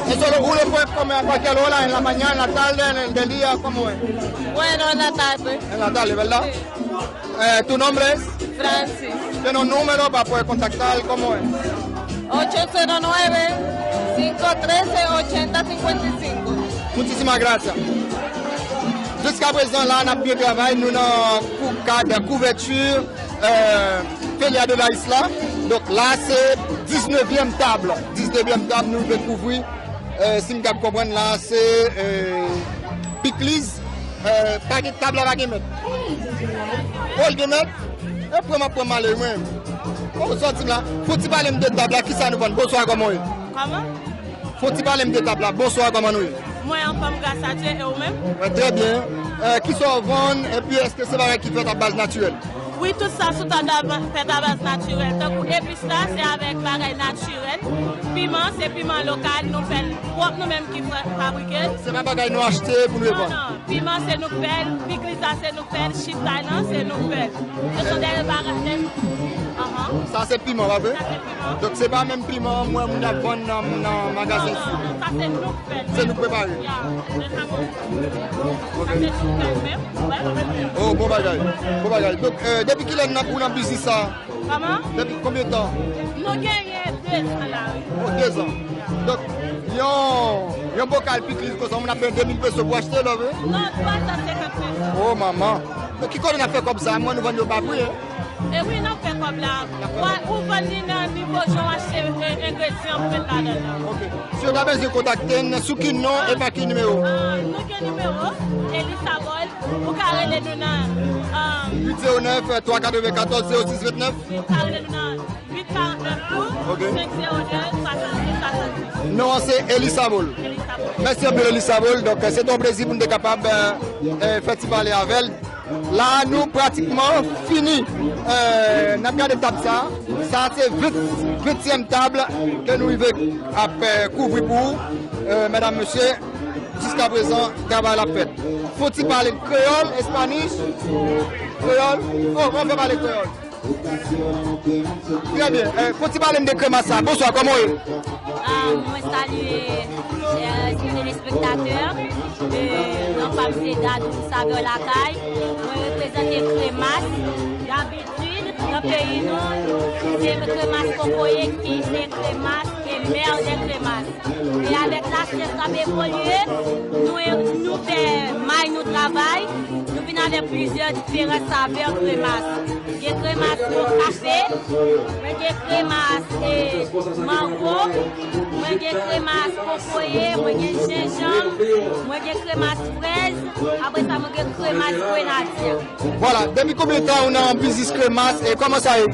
Eso lo, uno puede comer a cualquier hora, en la mañana, en la tarde, en el del día, ¿cómo es? Bueno, en la tarde. En la tarde, ¿verdad? Sí. Eh, ¿tu nombre es? Francis. Tiene un número para poder contactar, ¿cómo es? Ocho cero nueve, cinco trece, ochenta cincuenta y cinco. Muchísimas gracias. Jiska prezan la, n ap byen travay, nou nan kou-, kad kouvèti, euh, Feria de la Isla. Donk la, se diznèvyèm tab. Diznèvyèm tab, nou rive kouvri. Euh, si m kab konprann la, se, euh, pikliz, euh, pa gen tab la, pa gen mèt. O, l gen mèt? E pran m ap pran malè mwen. Bon, sòti m la. Fouti pale m de tab la, kisa nou vann? Bonswa, kòman w ye? Kòman? Fouti pale m de tab la. Bonswa, kòman nou ye? Mwen anfòm, gras a Dye, e ou menm? Mwen trè byen. Euh, kisa w vann, epi èske se bagay ki fèt a baz natirèl? Wi, tout sa sou tab la va-, fèt a baz natirèl. Tankou epis la, se avèk bagay natirèl. Piman, se piman lokal, nou fè l pwòp, nou menm ki fa-, fabrike l. Se pa bagay nou achte pou nou vann? Non, non. Piman, se nou k fè l. Pikliz la, se nou k fè l. Chitay lan, se nou k fè l. Se son dènye bagay, dènye. Ahan. Sa se piman, pa vre? Sa se piman. Donk, se pa menm piman mwen moun ap vann nan, nan magazen. Non, non, non, sa se nou k fè l. Se nou k prepare. Ya, se sa mwen. Ok. Sa se nou k fè l menm. Wè. Oh, bon bagay. Bon bagay. Donk, euh, depi kilè n ap, ou nan biznis sa? Kòman? Depi konbyen tan? Nou genyen dezan la, wi. Oh, dezan. Donk, yon, yon bokal pikliz konsa, moun ap peye de mil peso pou achte l, wi? Non, twa san senkant peso. Oh, manman. Donk, ki kote n ap fè kòb sa? Mwen, nou vann yo ba pri, hein? E wi, n ap fè kòb la. Ou, ou vann li nan nivo jan w achte, e, engredyan pou met ladan nan. Ok. Si yo ta bezwen kontakte n, sou ki non e pa ki nimewo? Ah, nou gen nimewo, Elisa Bol. Ou ka rele nou nan, um, uit zewo nèf, twa katrevenkatòz, zewo sis vennèf. Ou ka rele nou nan uit karantnèf tou, ok, senk zewo de, swasanndis, swasanndis. Non an se Elisa Bol. Elisa Bol. Mèsi anpil, Elisa Bol. Donk, se te yon plezi pou n te kapab, euh, euh, fè ti pale avè l. La, nou pratikman fini. Euh, n ap gade tab sa. Sa se ven, ventyèm tab ke nou rive ap, euh, kouvri pou ou. Euh, medam, mesye, jiska prezan, travay la fèt. Fò ti pale kreyòl, espanish, kreyòl. Oh, kòman fè pale kreyòl? Trè byen. Eh, fò ti pale m de kremas sa. Bonswa, kòman w ye? Ah, mwen salye, eh, telespektatè. Eh, non pa m se Dadou Savè Lakay. Mwen reprezante kremas. Dabitid, nan peyi nou, se kremas kokoye ki se kremas e mè dè kremas. E avèk laj tè k ap evolye, nou, nou fè may nou travay, nou vin avèk plizyè diferan savè kremas. Gen kremas o kafe, mwen gen kremas, e, mango, mwen gen kremas kokoye, mwen gen jenjanm, mwen gen kremas frèz, apre sa mwen gen kremas grenadye. Vwala, depi konbyen tan ou nan biznis kremas e kòman sa ye?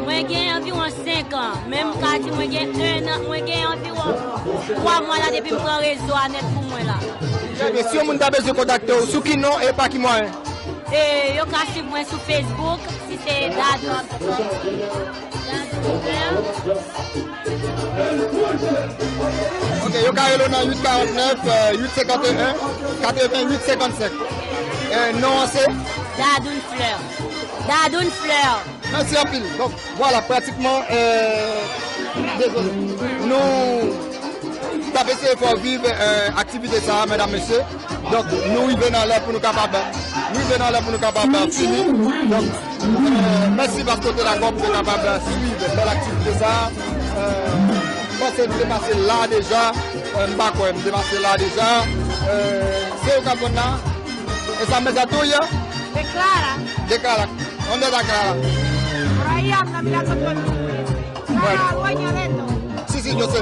Mwen gen anviwon senk an, men m ka di mwen gen en an, mwen gen anviwon twa mwa la depi m pran rezo a nèt pou mwen la. Trè byen, si yon moun ta bezwen kontakte w, sou ki non e pa ki mwayen? E yo ka swiv mwen sou Facebook, si se Dadou. Ok, yo ka rele w nan uit karantnèf, euh, uit senkanteyen, katreven uit senkannsenk. Euh, non an se? Dadoun Fleur. Dadoun Fleur. Mèsi anpil. Donk, vwala, pratikman, euh, dezole. Nou t ap eseye fè w viv, euh, aktivite sa a, medam, mesye. Donk, nou rive nan lè pou nou kapab, nou rive nan lè pou nou kapab, euh, fini. Donk, euh, mèsi paske w te dakò pou te kapab, euh, swiv bèl aktivite sa a. Euh, m panse nou te pase la deja. Euh, m pa kwè, m te pase la deja. Euh, se yo k ap vann la. Esa mesa tuya? De Clara. De Clara. ¿Dónde está Clara? Por ahí anda mirando todo el mundo, dice. Clara, la dueña de esto. Sí, sí, yo sé.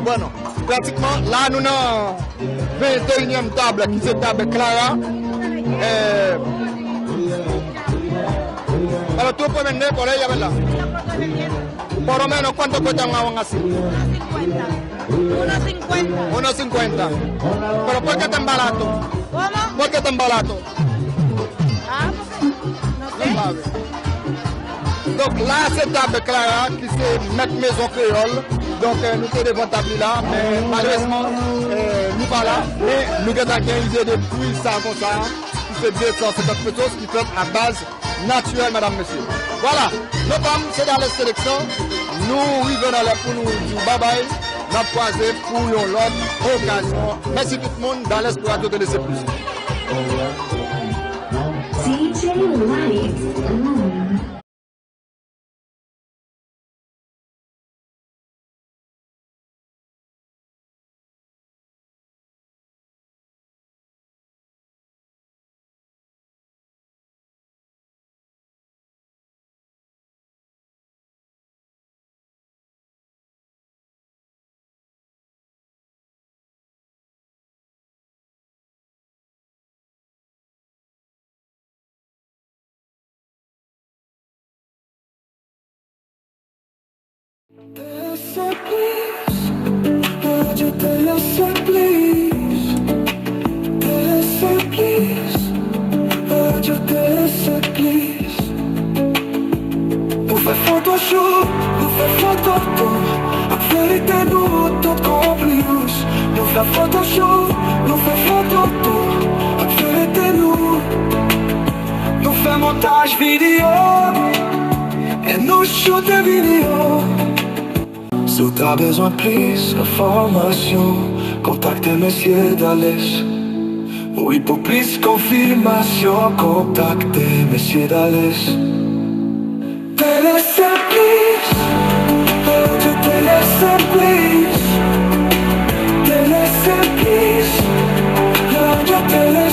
Bueno, pratikman, la nou nan venteyinyèm tab, ki se tab Clara. Eh, pero tú puedes vender por ella, ¿verdad? Por lo menos, ¿cuánto cuesta un aguacate así? Uno cincuenta. Uno cincuenta. Pero ¿por qué tan barato? ¿Cómo? ¿Por qué tan barato? Ah, porque no sé. Donk la se tab Clara ki se mèt mezon kreyòl. Donk eh, nou te devan tab li la, men malerezman eh, nou pa la. Men nou gentan gen ide de pri sa konsa, ki se de san senkant pesos, ki fèt a baz natirèl, medam, mesye. Vwala, nou fam, se Dales Seleksyon. Nou rive nan lè pou nou di w babay. N ap kwaze pou yon lòt okazyon. Mèsi tout moun. Dales pou Radyo Tele Seplis. D J Lights. T S P, Radyo T S P, T S P, Radyo T S P. Nou fè foto shoot, nou fè foto tou, ak verite nou tout konplis. Nou fè foto shoot, nou fè foto tou, ak verite nou. Nou fè montaj videyo, e nou choute videyo. Si w ta bezwen plis enfòmasyon, kontakte mesye Dales. Wi, pou plis konfimasyon, kontakte mesye Dales. T S P, Radyo T S P, T S P, Radyo T S P.